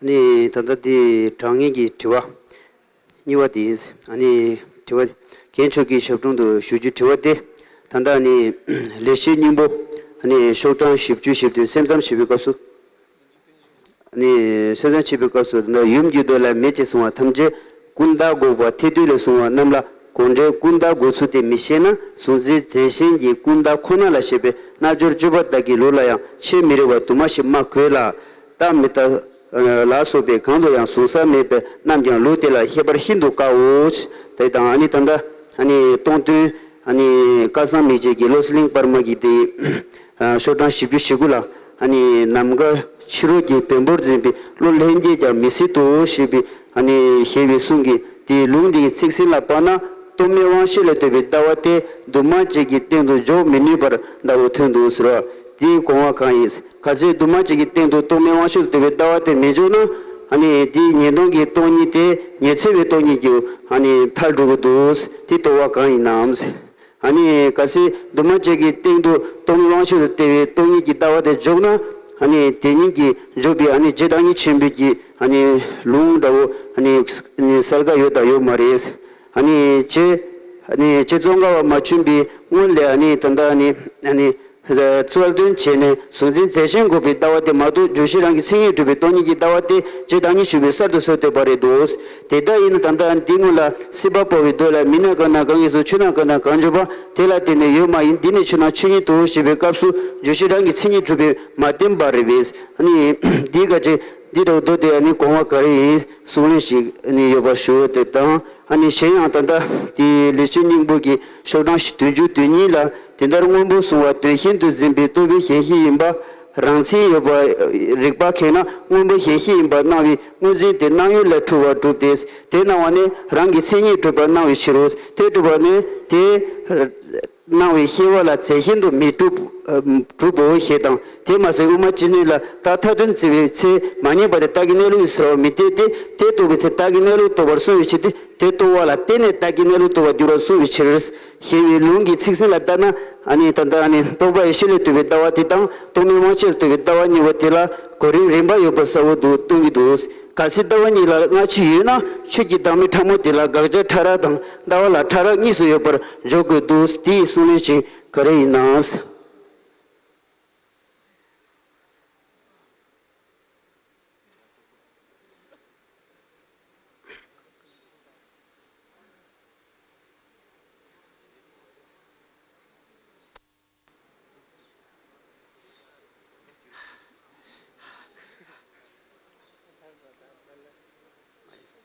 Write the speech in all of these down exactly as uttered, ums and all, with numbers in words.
ནི་ད་ལྟ་དེ་དྲང་ངེས་ཀྱི་དྲི་བ་གཉིས་པ་དེ་ཡིན། ཨ་ནི་དྲི་བ་རྒན་མཆོག་གི་ཞབས་དྲུང་དུ་ཞུ་རྒྱུའི་དྲི་བ་དེ། ད་ལྟ་ནི་ལེགས་བཤད་སྙིང་པོ་ཨ་ནི་ཤོག་གྲངས་བཞི་བཅུ་ཞེས་པའི་སེམས་ཙམ་བྱེད་པའི་སྐབས་སུ། ནི་སེམས་ཙམ་བྱེད་པའི་སྐབས་སུ་ཡུམ་གྱི་མདོ་ལ་མེད་ཅེས་གསུངས་པ་ཐམས་ཅད་ཀུན་བརྟགས་འགོག་པ་ཐེག་བསྡུས་ལས་གསུངས་པ་རྣམས་ལ་གང་འདྲའི་ཀུན་བརྟགས་འགོག་ཚུལ་དེ་མི་ཤེས་ན། གཟུང་འཛིན་རྫས་གཞན་གྱི་ཀུན་བརྟགས་ཁོ་ན་ལ་བཤད་པའི་རྣལ་འབྱོར་སྤྱོད་པ་དག་གི་ལུགས་ལ་ཡང་ཆེས་མི་རིགས་པ་དུ་མ་ཞིག་སྨྲ་དགོས་ལ། རྟག་མི་རྟག་ལ་སོགས་པའི་གང་དུ་ཡང་གཟུང་ས་མེད་པ་རྣམས་ཀྱང་ལུགས་དེ་ལ་ཤེས་པར་ཤིན་ཏུ་དཀའོ། དེ་དང་ཨ་ནི་ད་ལྟ་ཨ་ནི་སྟོང་ཐུན་ཨ་ནི་སྐལ་བཟང་མིག་འབྱེད་ཀྱི་བློ་གསལ་གླིང་པར་མ་གི་དེ། ཤོག་གྲངས་བཞི་བཅུ་ཞེ་དགུ་ལ། ཨ་ནི་ནམ་མཁའ་ཕྱི་རོལ་གྱི་བེམ་པོར་འཛིན་པའི་བློ་ལྷན་སྐྱེས་ཀྱང་མི་སྲིད་དོ་ཞེས་པའི་ཨ་ནི་ཞེས་པའི་གསུང་གིས་དེའི་ལུང་འདི་ཡི་ཚིག་ཟིན་ལ་དཔག་ན། རྟོག་མེད་དབང་ཤེས་ལས་ལྟོས་པའི་ལྟ་བ་དེ་དུ་མ་བཅས་ཀྱི་སྟེང་དུ་འཇོག་མི་ནུས་པར་འདའ་བོ་ཐོན་འདུག་ཟེར་བ། དེའི་དགོངས་པ་གང་ཡིན། གལ་སྲིད་དུ་མ་བཅས་ཀྱི་སྟེང་དུ་རྟོག་མེད་དབང་ཤེས་ལས་ལྟོས་པའི་ལྟ་བ་དེ་མི་འཇོག་ན། ཨ་ནི་དེའི་ཉེས་ལྟུང་གི་སྟོང་ཉིད་དེ་ཉི་ཚེ་བའི་སྟོང་ཉིད་ཀྱི་ཨ་ནི་མཐར་འགྲོ་གི་འདུག། དེ་རྟོགས་པ་གང་ཡིན་ནམ། ཨ་ནི་གལ་སྲིད་དུ་མ་བཅས་ཀྱི་སྟེང་དུ་རྟོག་མེད་དབང་ཤེས་ལས་ལྟོས་པའི་སྟོང་ཉིད་ཀྱི་ལྟ་བ་དེ་འཇོག་ན། ཨ་ནི་དེ་ཉིད་ཀྱིས་འཇོག་པའི་ཨ་ནི་རྗེ་བདག་ཉིད་ཆེན་པོའི་གི་ཨ་ནི་ལུང་འདྲ་བོ་ཨ་ནི་གསལ་ཁ་ཡོད་དང་ཡོད་མ་རེད། ཨ་ནི་རྗེ་ཨ་ནི་རྗེ་ཙོང་ཁ་པ་མ་བྱོན་པའི་སྔོན་ལས་ཨ་ནི་ད་ལྟ་ཨ་ནི་ཨ་ནི་རྩོད་ལྡན་བྱས་ནས་གཟུང་འཛིན་རྫས་གཞན་འགོག་པའི་ལྟ་བ་དེ་མ་གཏོགས་བརྗོད་གཞི་རང་གི་མཚན་ཉིད་གྲུབ་པའི་སྟོང་ཉིད་ཀྱི་ལྟ་བ་དེ་རྗེ་བདག་ཉིད་ཆེན་པོས་གསར་དུ་གསོལ་ཏེ་པ་རེད་དོ། དེ་ལྟ་ཡིན་ན་ད་ལྟ་འདི་སྔོན་ལ་སྲིད་པ་འཕོ་བའི་མདོ་ལ་མི་ནི་གང་དང་གང་གིས་སོ། ཆོས་རྣམས་གང་དང་གང་འབྱོར་པ། དེ་ལ་བརྟེན་ནས་ཡོད་མ་ཡིན། འདི་ནི་ཆོས་རྣམས་ཆོས་ཉིད་དོ་ཞེས་པའི་སྐབས་སུ་བརྗོད་གཞི་རང་གི་མཚན་ཉིད་གྲུབ་པས་མ་བསྟན་པ་རེད་པས། ཨ་ནི་འདི་ག་ཅི་འདི་འདྲ་བོ་མདོ་དེ་ཨ་ནི་དགོངས་པ་ག་རེ་ཡིན་གསུང་ལན་ཞིག་ཨ་ནི་ཡོད་པ་ཞུ་དེ་དང་། ཨ་ནི་གཞན་ཡང་ད་ལྟ་དེའི་ལེགས་བཤད་སྙིང་པོ་གི་ཤོག་གྲངས་བདུན་ཅུ་དོན་གཉིས་ལ། དེ་ལྟར་སྔོན་པོ་གཟུང་བ་དོན་གཞན་དུ་འཛིན་པའི་རྟོག་པའི་ཞེན་གཞི་ཡིན་པ། རང་མཚན་ཡོད་པ་རིགས་པ་ཁེགས་ན་སྔོན་པོ་ཞེན་གཞི་ཡིན་པར་སྣང་བའི་སྔོ་འཛིན་དེ་སྣང་ཡུལ་ལས་འཁྲུལ་བར་གྲུབ་སྟེ། དེ་སྣང་བ་ནི་རང་གི་མཚན་ཉིད་གྲུབ་པར་སྣང་བའི་ཕྱིར་རོ། དེ་གྲུབ་པ་ནི་དེ་སྣང་བའི་ཤེས་པ་ལ་རྫས་གཞན་དུ་མི་གྲུབ། གྲུབ་བོ་ཞེས་དང་། དེ་མ་ཟད་དབུ་མ་སྤྱི་དོན་ལ་རྟགས་མཐའ་དོན་བརྩི་བའི་ཚེ་མ་ངེས་པ་དེ་རྟགས་ཀྱི་གནས་ལུགས་ཡིན་ཟེར་བ་མི་འཐད་དེ། དེ་རྟོགས་པའི་ཚེ་རྟགས་ཀྱི་གནས་ལུགས་རྟོགས་པར་གསུངས་པའི་ཕྱིར་ཏེ། དེ་རྟོགས་པ་ལ་བརྟེན་ནས་རྟགས་ཀྱི་གནས་ལུགས་རྟོགས་པར་འགྱུར་བར་གསུངས་པའི་ཕྱིར། ཞེས་པའི་ལུང་གི་ཚིག་ཟིན་ལ་ལྟར་ན། ཨ་ནི་ད་ལྟ་ཨ་ནི་རྟོག་པ་ཡེ་ཤེས་ལས་ལྟོས་པའི་ལྟ་བ་དེ་དང་རྟོག་མེད་དབང་ཤེས་ལས་ལྟོས་པའི་ལྟ་བ་གཉིས་པོ་དེ་ལ་གོ་རིམ་རིམ་པ་ཡོད་པ་གསལ་བོ་འདུག་སྟོན་གྱི་འདུག། གལ་སྲིད་ལྟ་བ་གཉིས་ལ་སྔ་ཕྱི་ཡོད་ན་ཆོས་ཀྱི་བདག་མེད་ཕྲ་མོ་དེ་ལ་དགག་བྱ་ཕྲ་རགས་དང་ལྟ་བ་ལ་ཕྲ་རགས་གཉིས་སུ་ཡོད་པར་འཇོག་དགོས་འདུག། དེའི་གསུང་ལན་ཞིག་ག་རེ་ཡིན་ན།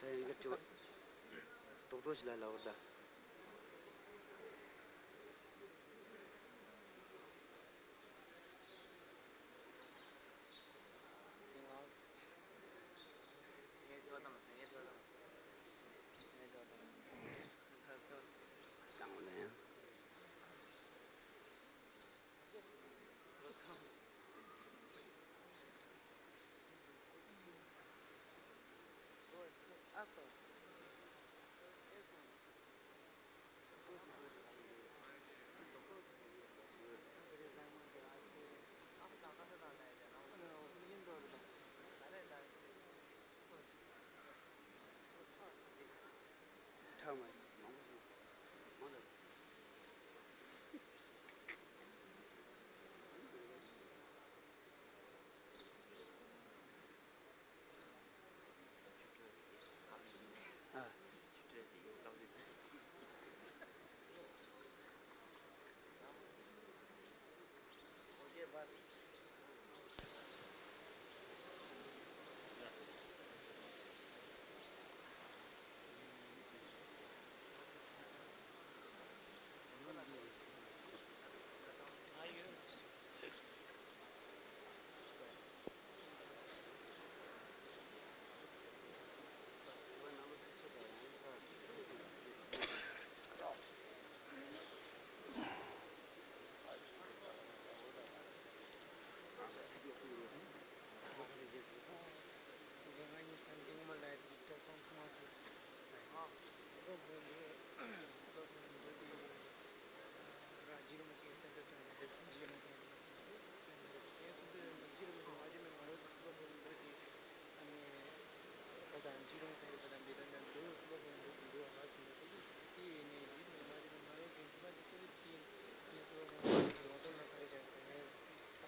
ད་ཡིན་གྱི་དྲི་བ་རྡོག་རྡོག་ཞིག་ལ་ལབ་པར་གདའ།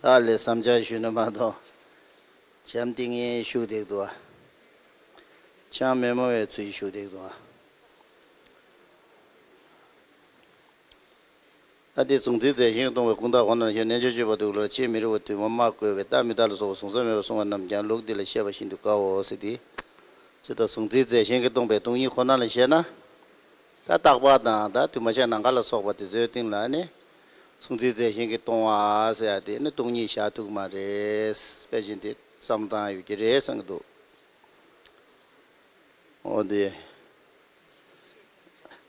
ད་ལས་བསམ་འཆར་ཞུས་ན་མ་གཏོགས། བྱམས་ཏིང་ངེ་ཤུགས་ལྡན་འདུག་ཨ། ཅང་མི་སྨྲ་བའི་ཚུལ་ཤུགས་ལྡན་འདུག་ཨ། ཨ་དེ་གཟུང་འཛིན་རྫས་གཞན་གྱིས་སྟོང་པའི་ཀུན་བཏགས་ཁོ་ན་ལ་ཞེན། རྣལ་འབྱོར་སྤྱོད་པ་དེ་ལ་ཕྱིར་མི་རིགས་པ་དུ་མ་སྨྲ་དགོས་པས། རྟག་མི་རྟག་ལ་སོགས་པ་གཟུང་ས་མེད་པར་གསུངས་པ་རྣམས་ཀྱང་ལུགས་འདི་ལ་བཤད་པ་ཤིན་ཏུ་དཀའོ་ཟེར་ཏེ། ཇི་ལྟར་གཟུང་འཛིན་རྫས་གཞན་གྱིས་སྟོང་པའི་སྟོང་ཉིད་ཁོ་ན་ལ་ཞེན་ན། ད་རྟག་པ་དང་ད་འདུས་མ་བྱས་ནམ་མཁའ་ལ་སོགས་པ་དེ་ཚོའི་སྟེང་ལ་ནི། གཟུང་འཛིན་རྫས་གཞན་གྱིས་སྟོང་བ་ཟེར་ཡ་དེ་ནི་སྟོང་ཉིད་བཞག་ཐུབ་ཀྱི་མ་རེད། དཔེ་ཅན་དེ་བསམ་བློ་བཏང་ཡ་ཡོད་ཀྱི་རེད་བསམ་གྱི་འདུག་འོ་དེ།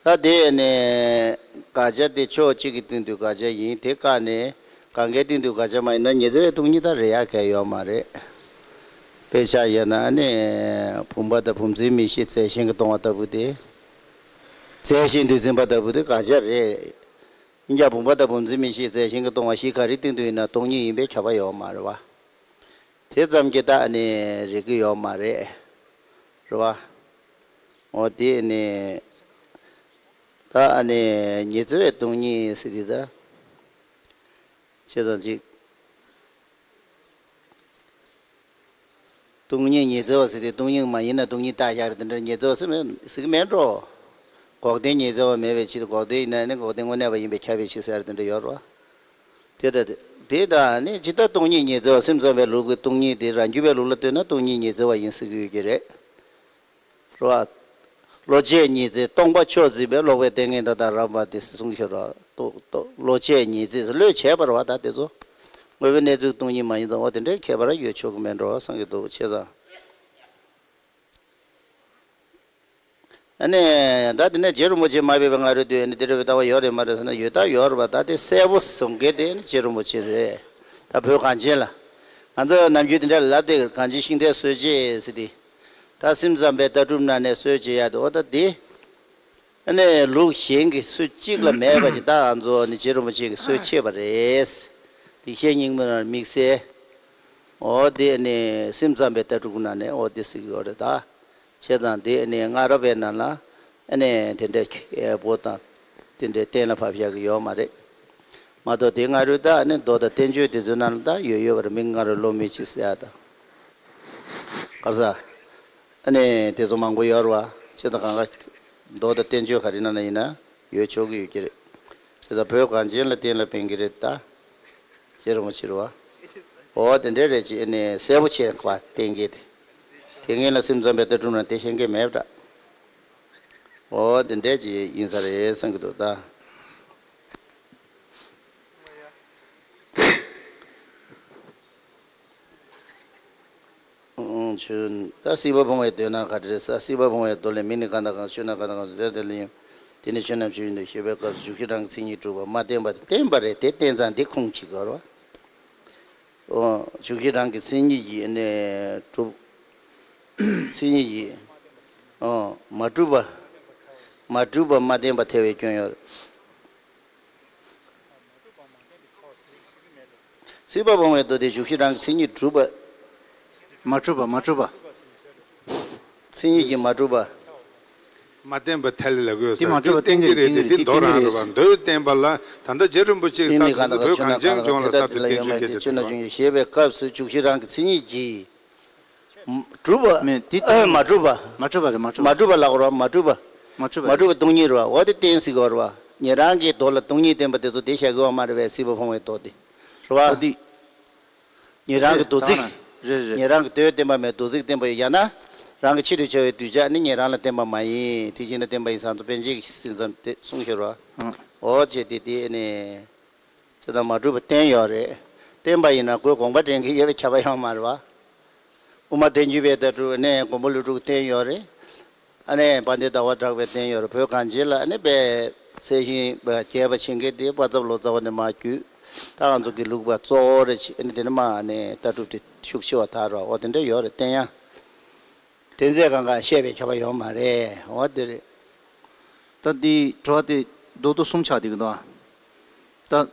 ད་དེ་ནས་དགག་བྱ་དེ་ཕྱོགས་གཅིག་གི་སྟེང་དུ་དགག་བྱ་ཡིན། དེ་བཀག་ནས་གང་གའི་སྟེང་དུ་དགག་བྱ་མ་ཡིན་ན་ཉི་ཚེ་བའི་སྟོང་ཉིད་ད་རེད་ཡ་གལ་ཡོད་མ་རེད། དཔེ་ཆ་ཡོད་ན་ནི་བུམ་པ་དང་བུམ་འཛིན་མིག་ཤེས་རྫས་གཞན་གྱིས་སྟོང་བ་ལྟ་བུ་དེ། རྫས་གཞན་དུ་འཛིན་པ་ལྟ་བུ་དེ་དགག་བྱ་རེད། ཡིན་ཀྱང་བུམ་པ་དང་བུམ་འཛིན་མིག་ཤེས་རྫས་གཞན་གྱིས་སྟོང་བ་བཞི་ག་རེའི་སྟེང་དུ་ཡིན་ན་སྟོང་ཉིད་ཡིན་པས་ཁྱབ་པ་ཡོད་མ་རེད་བ། དེ་ཙམ་གྱིས་ད་ཨ་ནི་རིག་གི་ཡོད་མ་རེད། རེད་བ། འོ་དེ་ནི། ད་ཨ་ནི་ཉི་ཚེ་བའི་སྟོང་ཉིད་ཟེར་དེ་ད། བྱས་ཙང་ཅིག་སྟོང་ཉིད་ཉི་ཚེ་བ་ཟེར་དེ་སྟོང་ཉིད་མ་ཡིན་ན་སྟོང་ཉིད་རྟག་བཞག་རེད། དེ་འདྲ་ཉི་ཚེ་བ་ཟེར་མེད་ཟེར་གི་མེད་འགྲོ། འགོག་བདེན་ཉི་ཚེ་བ་མེད་པའི་ཕྱིར། འགོག་བདེན་ཡིན་ན་ནི་འགོག་བདེན་དངོས་གནས་པ་ཡིན་པས་ཁྱབ་པའི་ཕྱིར་ཟེར་དེ་འདྲ་ཡོད་རེད་བ། དེ་ལྟ་སྟེ། དེ་ལྟ་ནི་ཇི་ལྟར་སྟོང་ཉིད་ཉི་ཚེ་བ། སེམས་ཙམ་པའི་ལུགས་ཀྱི་སྟོང་ཉིད་དེ་རང་རྒྱུད་པའི་ལུགས་ལ་ལྟོས་ན་སྟོང་ཉིད་ཉི་ཚེ་བ་ཡིན་སྲིད་ཀྱི་ཡོད་ཀྱི་རེད། རེད་བ། བློ་བྱས་ཉི་ཚེ་སྟོང་པ་མཆོག་འཛིན་པའི་ལོག་པའི་ལྟས་ངན་དག་དང་རགས་པ་དེ་གསུངས་ཤེས་རོགས། རྟོག་རྟོག་བློ་བྱས་ཉི་ཚེ་བློས་བྱས་པ་རེད་བ། ད་དེ་ཚོ་དངོས་པོའི་གནས་ཚུལ་སྟོང་ཉིད་མ་ཡིན་ཙང་འོ་དེ་འདྲའི་ཁྱད་པར་ཡོད་ཆོག་གི་མེད་འགྲོ་བསམ་གྱི་འདུག་བྱས་ཙང་། ཨ་ནི། ད་དེ་ནས་རྗེ་རིན་པོ་ཆེ་མ་ཕེབས་པའི་སྔ་རོལ་དུ་ཨ་ནི་དེ་འདྲ་བའི་ལྟ་བ་ཡོད་རེད་མ་རེད་ཟེར་ན་ཡོད་ད་ཡོད་རེད་པ། ད་དེ་གསལ་པོ་བཟོ་མཁན་དེ་ཨ་ནི་རྗེ་རིན་པོ་ཆེ་རེད། ད་བོད་གངས་ཅན་ལ། ང་ཚོ་ནམ་རྒྱུན་དེ་འདྲ་ལབ་སྟེ་གངས་ཅན་ཤིང་རྟའི་སྲོལ་འབྱེད་ཟེར་ཏེ། ད་སེམས་ཙམ་པའི་ལྟ་གྲུབ་ནང་ནས་སྲོལ་འབྱེད་ཡག་དེ་འོ་ད་དེ། ཨ་ནི་ལུགས་གཞན་གྱི་སྲོལ་གཅིག་ལ་མེད་པ་ཅིག་ད་ང་ཚོ་ནི་རྗེ་རིན་པོ་ཆེ་གི་སྲོལ་ཕྱེས་པ་རེད། དེ་བཤེས་གཉེན་མི་ལ་དམིགས་བསལ། འོ་དེ་ནི་སེམས་ཙམ་པའི་ལྟ་གྲུབ་ནང་ནས་འོ་དེ་ཟེར་གྱི་ཡོད་རེད་ད། བྱས་ཙང་དེ་ནི་སྔ་རབས་པའི་ནང་ལ་ཨ་ནི་དེ་འདྲའི་མཁས་པོ་དང་དེ་འདྲའི་གཏན་ལ་ཕབ་བཞག་གི་ཡོད་མ་རེད། མ་གཏོགས་དེ་སྔ་རོལ་ད་ཨ་ནི་མདོ་དང་བསྟན་བཅོས་དེ་ཚོའི་ནང་ལ་ད་ཡོད་ཡོད་པ་རེད། མི་སྔ་རོལ་ལོ་མི་གཅིག་ཟེར་ཡ་ད། ག་ས། ཨ་ནི་དེ་ཚོ་མང་པོ་ཡོད་རེད་བ། བྱས་ཙང་གང་ག་མདོ་དང་བསྟན་བཅོས་ག་རེ་ནང་ན་ཡིན་ན་ཡོད་ཆོག་གི་ཡོད་ཀྱི་རེད། བྱས་ཙང་བོད་གངས་ཅན་ལ་གཏན་ལ་ཕན་གྱི་རེད་ད། རྗེ་རིན་པོ་ཆེ་རེད་བ། འོ་དེ་འདྲའི་རེད་ཅེས་ཨ་ནི་གསལ་པོ་བྱས་པ་གཏན་འཁེལ་དེ། དེ་སྔོན་ལ་སེམས་ཙམ་པའི་ལྟ་གྲུབ་ནང་དེ་ཤེས་མཁན་མེད་པ་འདྲ། འོ་དེ་འདྲའི་ཅིག་ཡིན་ས་རེད་བསམ་གྱི་འདུག་ད། ཨང་། ཆོས། ད་སྲིད་པ་སྤོང་བའི་མདོའི་ནང་ག་རེ་རེད་ཟེར། སྲིད་པ་སྤོང་བའི་མདོ་ལས། མི་ནི་གང་དང་གང་། ཆོས་རྣམས་གང་དང་གང་། དེ་ལྟར་དེ་ལ་ཡང་། དེ་ནི་ཆོས་རྣམས་ཆོས་ཉིད་དུ་ཤེས་པའི་སྐབས་སུ་འཇུག་གཞི་རང་གི་མཚན་ཉིད་གྲུབ་པ། མ་བརྟེན་པ་བརྟེན་པ་རེད་དེ་བརྟེན་ཙང་འདི་ཁུངས་གཅིག་དགོས་རེད་བ། འོ། འཇུག་གཞི་རང་གི་མཚན་ཉིད་ཀྱིས་ནི་གྲུབ། མཚན་ཉིད་ཀྱིས། འོ། མ་གྲུབ་པ། མ་གྲུབ་པ་མ་བརྟེན་པ་ཐལ་བའི་སྐྱོན་ཡོད་རེད། སྲིད་པ་སྤོང་བའི་མདོ་སྟེ་འཇུག་གཞི་རང་གི་མཚན་ཉིད་གྲུབ་པ། མ་གྲུབ་པ། མ་གྲུབ་པ། མཚན་ཉིད་ཀྱིས་མ་གྲུབ་པ། མ་བརྟེན་པ་ཐལ་ལ་དགོས་དེ་ཟེར། མ་གྲུབ་པ་གཏན་གཏན་གྱི་རེད་དེ། གཏན་གྱི་དེ་མདོ་རང་རེད་བ། མདོའི་བསྟན་པ་ལ་ད་ལྟ་རྗེ་རིན་པོ་ཆེས་གསར་དུ་བོད་གངས་ཅན་ལྗོངས་ལ་གསར་དུ་བསྟན་བཅོས་བྱས་ཏེ་ཆོས་རྣམས་ཆོས་ཉིད་ཞེས་པའི་སྐབས་སུ་འཇུག་གཞི་རང་གི་མཚན་ཉིད་ཀྱིས། གྲུབ་པ། མེད་དེ་ཨ། མ་གྲུབ་པ། མ་གྲུབ་པ་རེད། མ་གྲུབ་པ། མ་གྲུབ་པ་ལབ་དགོས་རེད་བ། མ་གྲུབ་པ། མ་གྲུབ་པ་རེད། མ་གྲུབ་པ་སྟོང་ཉིད་རེད་བ། འོ་དེ་གཏན་ཟེར་དགོས་རེད་བ། ཉན་རང་གི་མདོ་ལ་སྟོང་ཉིད་བསྟན་པ་དེ་ཚོ་དེ་བཞག་གི་ཡོད་མ་རེད་པས། སྲིད་པ་སྤོང་བའི་མདོ་དེ། རེད་བ། འོ་དེ། ཉན་རང་གི་མདོ་ཚིག་རེད། རེད། ཉན་རང་གི་མདོས་བསྟན་པ་མེད། མདོ་ཚིག་བསྟན་པ་ཡོད། ཡང་ན། རང་གི་ཕྱིར་དུ་བྱ་བའི་གདུལ་བྱ་ནི་ཉན་རང་ལ་བསྟན་པ་མ་ཡིན། དེ་བཞིན་ལ་བསྟན་པ་ཡིན་ཙང་དུ་པཎ་ཆེན་གྱི་སེམས་ཙམ་དེ་གསུངས་ཤོར་བ། འོ་བྱས་ཏེ་དེ་ནི། ཅི་ལྟར་མ་གྲུབ་པ་བསྟན་ཡོད་རེད། བསྟན་པ་ཡིན་ན་ཁོའི་དགོངས་པ་འདྲེན་མཁན་ཡོད་པའི་ཁྱབ་པ་ཡོད་མ་རེད་བ། དབུ་མ་ཐལ་འགྱུར་བའི་ལྟ་གྲུབ་ནས་མགོན་པོ་ཀླུ་སྒྲུབ་བསྟན་ཡོད་རེད། ཨ་ནི་དཔལ་ལྡན་ཟླ་བ་གྲགས་པས་བསྟན་ཡོད་རེད། བོད་གངས་ཅན་ལ་ཨ་ནི་དཔེ་གསལ་ཞིང་རྒྱས་པ་བྱེད་མཁན་དེ་དཔལ་ཚབ་ལོ་ཙཱ་བ་ནས་མར་བརྒྱུད། ད་ང་ཚོ་དགེ་ལུགས་པ་གཙོ་བོ་རེད་ཅེས་ཨ་ནི་དེ་ནས་མར་ཨ་ནི་ལྟ་གྲུབ་དེ་ཤུགས་ཆེ་བ་དར་བ། འོ་དེ་འདྲ་ཡོད་རེད། བསྟན་ཡང་དེ་ཚོ་གང་ག་བཤད་པའི་ཁྱབ་པ་ཡོད་མ་རེད། འོ་དེ་རེད། ད་འདི་དྲི་བ་དེ་རྡོག་རྡོག་གསུམ་ཆགས་བསྡད་ཀྱི་འདུག་ཨ། ད་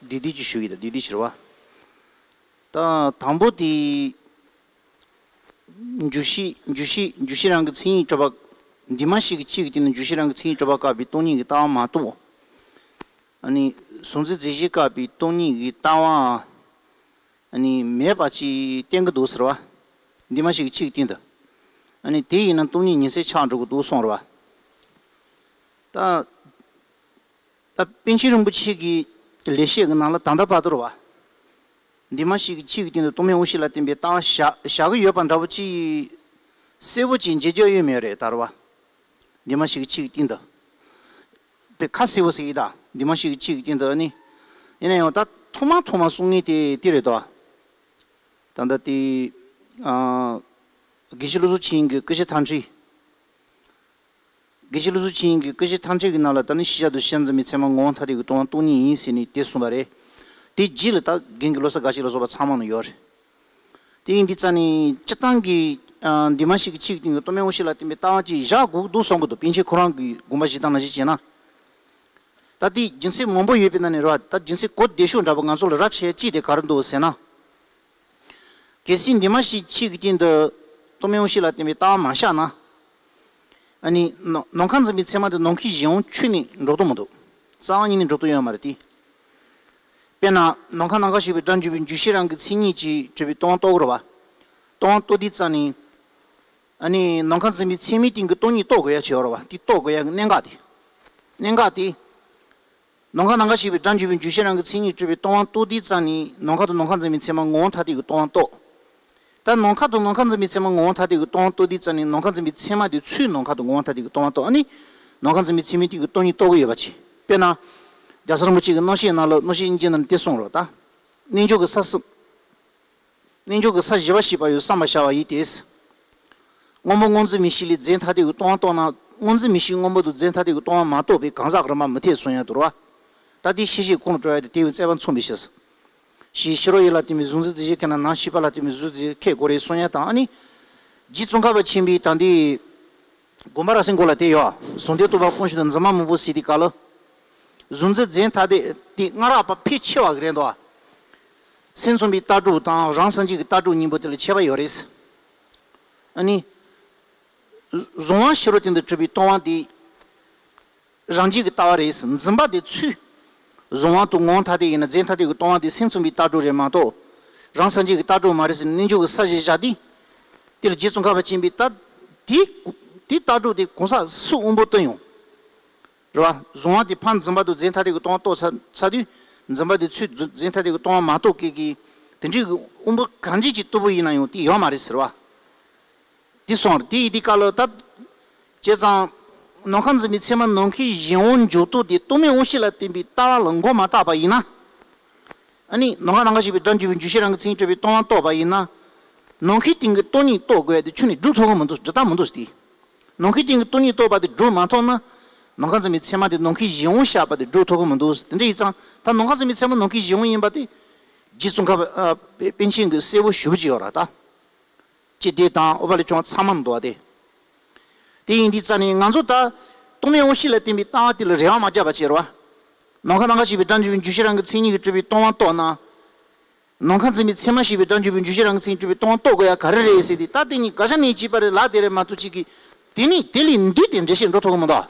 འདི་འདི་ཅིག་ཞུ་གི། ད་འདི་འདི་ཞུ་རེད་བ། ད་དང་པོ་དེ། འཇུག་གཞི། འཇུག་གཞི། འཇུག་གཞི་རང་གི་མཚན་ཉིད་གྲུབ་པ། འདུས་མ་བྱས་ཀྱི་སྤྱི་ཡི་སྟེང་ན་འཇུག་གཞི་རང་གི་མཚན་ཉིད་གྲུབ་པ་བཀག་པའི་སྟོང་ཉིད་ཀྱི་ལྟ་བ་མ་གཏོགས། ཨ་ནི་གཟུང་འཛིན་རྫས་གཞན་བཀག་པའི་སྟོང་ཉིད་ཀྱི་ལྟ་བ། ཨ་ནི་མེད་པ་ཅིག་བསྟན་གྱི་འདུག་ཟེར་བ། འདི་མ་ཞིག་ཆོས་ཀྱི་སྟེང་དུ། ཨ་ནི་དེ་ཡིན་ན་སྟོང་ཉིད་ཉི་ཚེ་ཆགས་འགྲོ་གི་འདུག་གསུངས་རེད་བ། ད། ད་པཎ་ཆེན་རིན་པོ་ཆེ་གི་ལེགས་བཤད་ཀྱི་ནང་ལ་ད་ལྟ་བར་དུ་རེད་བ། འདི་མ་ཞིག་ཆོས་ཀྱི་སྟེང་དུ་སྟོང་མེད་དབང་ཤེས་ལ་བརྟེན་པའི་ལྟ་བ་བཞག་བཞག་གི་ཡོད་པ་འདྲ་བོ་ཅིག་གསལ་པོ་ཅིག་མཇལ་རྒྱུ་ཡོད་མེད་རེད་ད་རེད་བ། འདི་མ་ཞིག་ཆོས་ཀྱི་སྟེང་དུ། དཔེ་ཁ་གསལ་པོ་ཟེར་གྱི་ད། འདི་མ་ཞིག་ཆོས་ཀྱི་སྟེང་དུ་ཨ་ནི། ཡིན་ན་ཡང་ད་ཐོག་མ་ཐོག་མ་གསུང་མཁན་དེ་དེ་རེད་དོ། ད་ལྟ་དེ། ཨ། དགེ་བཤེས་བློ་བཟང་ཆོས་དབྱིངས་ཀྱི་སྐུ་བཞི་མཐའ་བྲལ། དགེ་བཤེས་བློ་བཟང་ཆོས་དབྱིངས་ཀྱི་སྐུ་བཞི་མཐའ་བྲལ་གྱི་ནང་ལ་ད་ནི་ཤེས་བྱ་དང་ཤེས་བྱ་འཛིན་པའི་ཚད་མ་ངོ་བོ་ཐ་དད་ཀྱི་སྟོང་པ་སྟོང་ཉིད་ཡིན་ཟེར་ནས་དེ་གསུངས་པ་རེད། དེ་རྗེས་ལ་ད་རྒན་གྱི་བློ་གསལ་དགའ་ཞིག་ལ་སོགས་པ་ཚང་མ་ནང་ཡོད་རེད། དེ་ཡིན་དུས་ཙང་ནི་སྤྱིར་བཏང་གི། ཨ། འདི་མ་ཞིག་གི་ཆོས་ཀྱི་སྟེང་དུ་སྟོང་མེད་དབང་ཤེས་ལ་བརྟེན་པའི་ལྟ་བ་ཅིག་བཞག་དགོས་ཀྱི་འདུག་བསམ་གྱི་འདུག་པཎ་ཆེན་ཁོ་རང་གི་དགོངས་པ་བཞེས་སྟངས་ནང་བཞིན་བྱས་ན། ད་ལྟའི་རྒྱུ་མཚན་མང་པོ་ཡོད་པའི་ནང་ནས་རེད་བ། ད་རྒྱུ་མཚན་གོ་བདེ་ཤོས་འདྲ་པོ་ང་ཚོ་ལ་རག་བྱས་ཅིག་དེ་ག་རེ་འདུག་ཟེར་ན། གལ་སྲིད་འདི་མ་ཞིག་ཆོས་ཀྱི་སྟེང་དུ་སྟོང་མེད་དབང་ཤེས་ལ་བརྟེན་པའི་ལྟ་བ་མ་བཞག་ན། ཨ་ནི་ནམ་ནམ་མཁའ་འཛིན་པའི་ཚད་མ་དེ་ནམ་མཁའི་གཞན་དབང་ཁྱོན་ནས་འགྲོ་དོན་མི་འདུག་རྩ་བ་ཉིད་ནས་འགྲོ་དོན་ཡོད་མ་རེད་དེ། དཔེར་ན་ནམ་མཁའ་ནམ་མཁར་ཞིག་པའི་སྒྲ་འཇུག་པའི་འཇུག་ཤེས་རང་གི་མཚན་ཉིད་ཀྱིས་གྲུབ་པའི་སྟོང་པ་རྟོགས་དགོས་རེད་བ། སྟོང་པ་རྟོགས་དུས་ཙམ་ནས། ཨ་ནི་ནམ་མཁའ་འཛིན་པའི་ཚད་མའི་སྟེང་གི་སྟོང་ཉིད་རྟོགས་དགོས་ཡ་ཅིག་ཡོད་རེད་བ། དེ་རྟོགས་དགོས་ཡ་གི་གནད་འགག་དེ། གནད་འགག་དེ། ནམ་མཁའ་ནམ་མཁར་ཞིག་པའི་སྒྲ་འཇུག་པའི་འཇུག་ཤེས་རང་གི་མཚན་ཉིད་གྲུབ་པའི་སྟོང་པ་རྟོགས་དུས་ཙམ་ནས་ནམ་མཁའ་དང་ནམ་མཁའ་འཛིན་པའི་ཚད་མ་ངོ་བོ་ཐ་དད་ཀྱི་སྟོང་པ་རྟོགས། ད་ནམ་མཁའ་དང་ནམ་མཁའ་འཛིན་པའི་ཚད་མ་ངོ་བོ་ཐ་དད་ཀྱི་སྟོང་པ་རྟོགས་དུས་ཙམ་ནས་ནམ་མཁའ་འཛིན་པའི་ཚད་མ་དེ་ཚུར་ནམ་མཁའ་དང་ངོ་བོ་ཐ་དད་ཀྱི་སྟོང་པ་རྟོགས། ཨ་ནི་ནམ་མཁའ་འཛིན་པའི་ཚད་མའི་སྟེང་གི་སྟོང་ཉིད་རྟོགས་ཀྱི་ཡོད་པ་ཅིག་དཔེར་ན། རྒྱལ་སྲས་རིན་པོ་ཆེ་གི་རྣམ་བཤད་ནང་ལ་རྣམ་བཤད་སྙིང་རྗེ་ནང་ལ་དེ་གསུངས་རོགས་ད། རྣལ་འབྱོར་གྱི་ས་གསུམ། རྣལ་འབྱོར་གྱི་ས་བཞི་པ་ཞེས་པ་ཡི་བསམ་པར་བྱ་བ་ཡིན་ཏེ། སྔོན་པོ་སྔོ་འཛིན་མིག་ཤེས་ལས་རྫས་ཐ་དད་ཀྱི་སྟོང་པ་རྟོགས་ན་སྔོ་འཛིན་མིག་ཤེས་སྔོན་པོ་དང་རྫས་ཐ་དད་ཀྱི་སྟོང་པ་མ་རྟོགས་པས་གང་ཟག་རིམ་པ་མི་འཐད་གསུང་ཡ་དོ་རེད་བ། ད་དེ་ཤེས་བྱའི་ཁོང་ལ་སྤྲོ་ཡ་དེ་དེ་བས་རྩལ་པ་མཚུངས་པའི་ཕྱིར། ཞེས་ཕྱི་རོལ་ཡུལ་ལ་བརྟེན་པའི་གཟུང་འཛིན་རྫས་གཞན་ཁས་ན་ནམ་ཤེས་པ་ལ་བརྟེན་པའི་གཟུང་འཛིན་རྫས་ཁས་དགོས་རེད་གསུང་ཡ་དང་ཨ་ནི། རྗེ་ཙོང་ཁ་པ་ཆེན་པོའི་ད་འདི། དགོངས་པ་རབ་གསལ་མགོ་ལ་དེ་ཡོད། གཟུང་དོན་རྟོགས་པ་སྤོང་བྱེད་དུ་འཛིན་པ་མང་པོ་ཟེར་དུས་སྐབས་ལ། གཟུང་འཛིན་རྫས་ཐ་དད་དེ་སྔ་རགས་པ་ཕལ་ཆེ་བ་གི་རེད་འདུག་སེམས་ཙམ་པའི་ལྟ་གྲུབ་དང་རང་སངས་རྒྱས་ཀྱི་ལྟ་གྲུབ་གཉིས་པོ་དེ་ལ་ཁྱད་པར་ཡོད་རེད། ཨ་ནི། གཟུང་བ་ཕྱི་རོལ་སྟེང་དུ་གྲུབ་པའི་སྟོང་པ་དེ། རང་རྒྱུད་ཀྱི་ལྟ་བ་རེད། འཛིན་པ་དེ་ཚུར། གཟུང་བ་དང་ངོ་བོ་ཐ་དད་ཡིན་ན་རྫས་ཐ་དད་ཀྱི་སྟོང་པ་དེ་སེམས་ཙམ་པའི་ལྟ་གྲུབ་རེད་མ་གཏོགས། རང་སངས་རྒྱས་ཀྱི་ལྟ་གྲུབ་མ་རེད་ཟེར་ནས་རྣལ་འབྱོར་གྱི་ས་གཞི་བཞག་དུས། དེ་ལ་རྗེ་ཙོང་ཁ་པ་ཆེན་པོས་ད། དེ། དེ་ལྟ་གྲུབ་དེ་གང་ཟག་སུ་དབང་པོ་བཏོན་ཡོང་། རེད་བ། གཟུང་བ་དེ་ཕར་འཛིན་པ་དང་རྫས་ཐ་དད་ཀྱི་སྟོང་པ་རྟོགས་ཚར་ཚར་དུས། འཛིན་པ་དེ་ཚུར་རྫས་ཐ་དད་ཀྱི་སྟོང་པ་མ་རྟོགས་མཁན་གྱི། དེ་འདྲའི་གི་དབང་པོ་གང་འདྲ་ཅིག་ལྟ་བུ་ཡིན་ན་ཡང་དེ་ཡོད་མ་རེད་ཟེར་བ། དེ་སོང་རེད། དེ་ཡིན་དུས་སྐབས་ལ་ད། བྱས་ཙང་། ནམ་མཁའ་འཛིན་པའི་ཚད་མ་ནམ་མཁའི་གཞན་དབང་འཇོག་ཐུབ་དེ་སྟོང་མེད་དབང་ཤེས་ལ་བརྟེན་པའི་ལྟ་བ་ལ་མགོ་མ་བཏགས་པ་ཡིན་ན། ཨ་ནི་ནམ་མཁའ་ནམ་མཁར་ཞིག་པའི་སྒྲ་འཇུག་པའི་འཇུག་ཤེས་རང་གི་མཚན་ཉིད་གྲུབ་པའི་སྟོང་པ་རྟོགས་པ་ཡིན་ན། ནམ་མཁའི་སྟེང་གི་སྟོང་ཉིད་རྟོགས་དགོས་ཡ་དེ་ཁྱོན་ནས་སྒྲུབ་ཐུབ་ཀྱི་མི་འདུག་སྒྲུབ་ཐབས་མི་འདུག་ཟེར་ཏེ། ནམ་མཁའི་སྟེང་གི་སྟོང་ཉིད་རྟོགས་པ་དེ་སྒྲུབ་མ་ཐུབ་ན། ནམ་མཁའ་འཛིན་པའི་ཚད་མ་དེ་ནམ་མཁའི་གཞན་དབང་བཞག་པ་དེ་སྒྲུབ་ཐུབ་ཀྱི་མི་འདུག་དེ་འདྲ་ཡིན་ཙང་ད་ནམ་མཁའ་འཛིན་པའི་ཚད་མ་ནམ་མཁའི་གཞན་དབང་ཡིན་པ་དེ། རྗེ་ཙོང་ཁ་པ། ཨ། པཎ་ཆེན་གྱིས་གསལ་པོ་ཞུ་བ་ཅིག་ཡོད་ར་ད། ཅི་སྟེ་དང་ཨུ་པ་ལི་ཆུང་ཚང་མ་འདུག་སྟེ། དེ་ཡིན་དུས་ཙ་ནས་ང་ཚོ་ད་སྟོང་མེད་དབང་ཤེས་ལ་བརྟེན་པའི་ལྟ་བ་དེ་ལ་རེ་བ་མ་བརྒྱབ་པ་བྱེད་རོགས། ནམ་མཁའ་ནམ་མཁར་ཞིག་པའི་སྒྲ་འཇུག་པའི་འཇུག་ཤེས་རང་གི་མཚན་ཉིད་ཀྱིས་གྲུབ་པའི་སྟོང་པ་རྟོགས་ན། ནམ་མཁའ་འཛིན་པའི་ཚད་མ་ཞེས་པའི་སྒྲ་འཇུག་པའི་འཇུག་ཤེས་རང་གི་མཚན་ཉིད་གྲུབ་པའི་སྟོང་པ་རྟོགས་དགོས་ཡ་ག་རེ་རེད་ཟེར་ཏེ་ད་དེ་གཉིས་ག་ཤ་ནས་བྱས་པ་རེད་ལབ་དེ་རེད་མ་གཏོགས་གཅིག་གིས་དེ་ནས་དེ་ལས་འདི་དེ་འགྲེལ་བཤད་འགྲོ་ཐུབ་ཀྱི་མི་འདུག་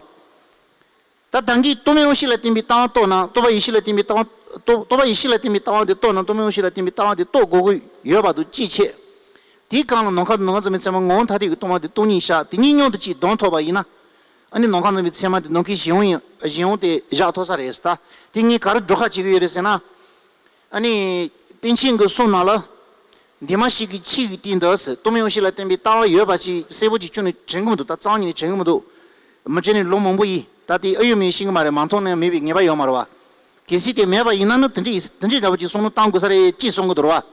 ད་ད་གིན་སྟོང་མེད་དབང་ཤེས་ལ་བརྟེན་པའི་ལྟ་བ་རྟོགས་ན་རྟོག་པ་ཡེ་ཤེས་ལ་བརྟེན་པའི་ལྟ་བ་རྟོག་རྟོག་པ་ཡེ་ཤེས་ལ་བརྟེན་པའི་ལྟ་བ་དེ་རྟོགས་ན་སྟོང་མེད་དབང་ཤེས་ལ་བརྟེན་པའི་ལྟ་བ་དེ་རྟོགས་དགོས་ཀྱི་ཡོད་པ་དང་གཅིག་བྱས། དེའི་སྒང་ལ་ནམ་མཁའ་དང་ནམ་མཁའ་འཛིན་པའི་ཚད་མ་ངོ་བོ་ཐ་དད་ཀྱི་སྟོང་པ་དེ་སྟོང་ཉིད་བཞག་དེ་གཉིས་མཉམ་དུ་གཅིག་བསྡོམས་ཐུབ་པ་ཡིན་ན། ཨ་ནི་ནམ་མཁའ་འཛིན་པའི་ཚད་མ་དེ་ནམ་མཁའི་གཞན་དབང་ཡིན་གཞན་དབང་དེ་བཞག་ཐུབ་ས་རེད་ད། དེ་གཉིས་ག་རེ་འགྲོ་ཁ་བྱེད་ཀྱི་ཡོད་རེད་ཟེར་ན། ཨ་ནི། པཎ་ཆེན་གྱི་གསུང་ནང་ལ། འདི་མ་ཞིག་གི་ཆོས་ཀྱི་སྟེང་དུ་ཟེར་སྟོང་མེད་དབང་ཤེས་ལ་བརྟེན་པའི་ལྟ་བ་ཡོད་པ་ཅིག་གསལ་པོ་ཅིག་ཁྱོན་ནས་དྲན་གྱི་མི་འདུག་ད་རྩ་བ་ཉིད་ནས་དྲན་གྱི་མི་འདུག་མི་དྲན་ནས་ལོ་མང་པོ་ཡིན། ད་དེ་ཨེ་ཡོད་མེད་ཤེས་ཀྱི་མ་རེད། མ་མཐོང་ན་མེད་པའི་ངེས་པ་ཡོད་མ་རེད་བ། གལ་སྲིད་དེ་མེད་པ་ཡིན་ན་ནི་དེ་འདྲ་ཡིན་དེ་འདྲའི་འདྲ་པོ་ཅིག་བསམ་བློ་བཏང་དགོས་ས་རེད་ཅེས་གསུང་གི་འདུག་རེད་བ།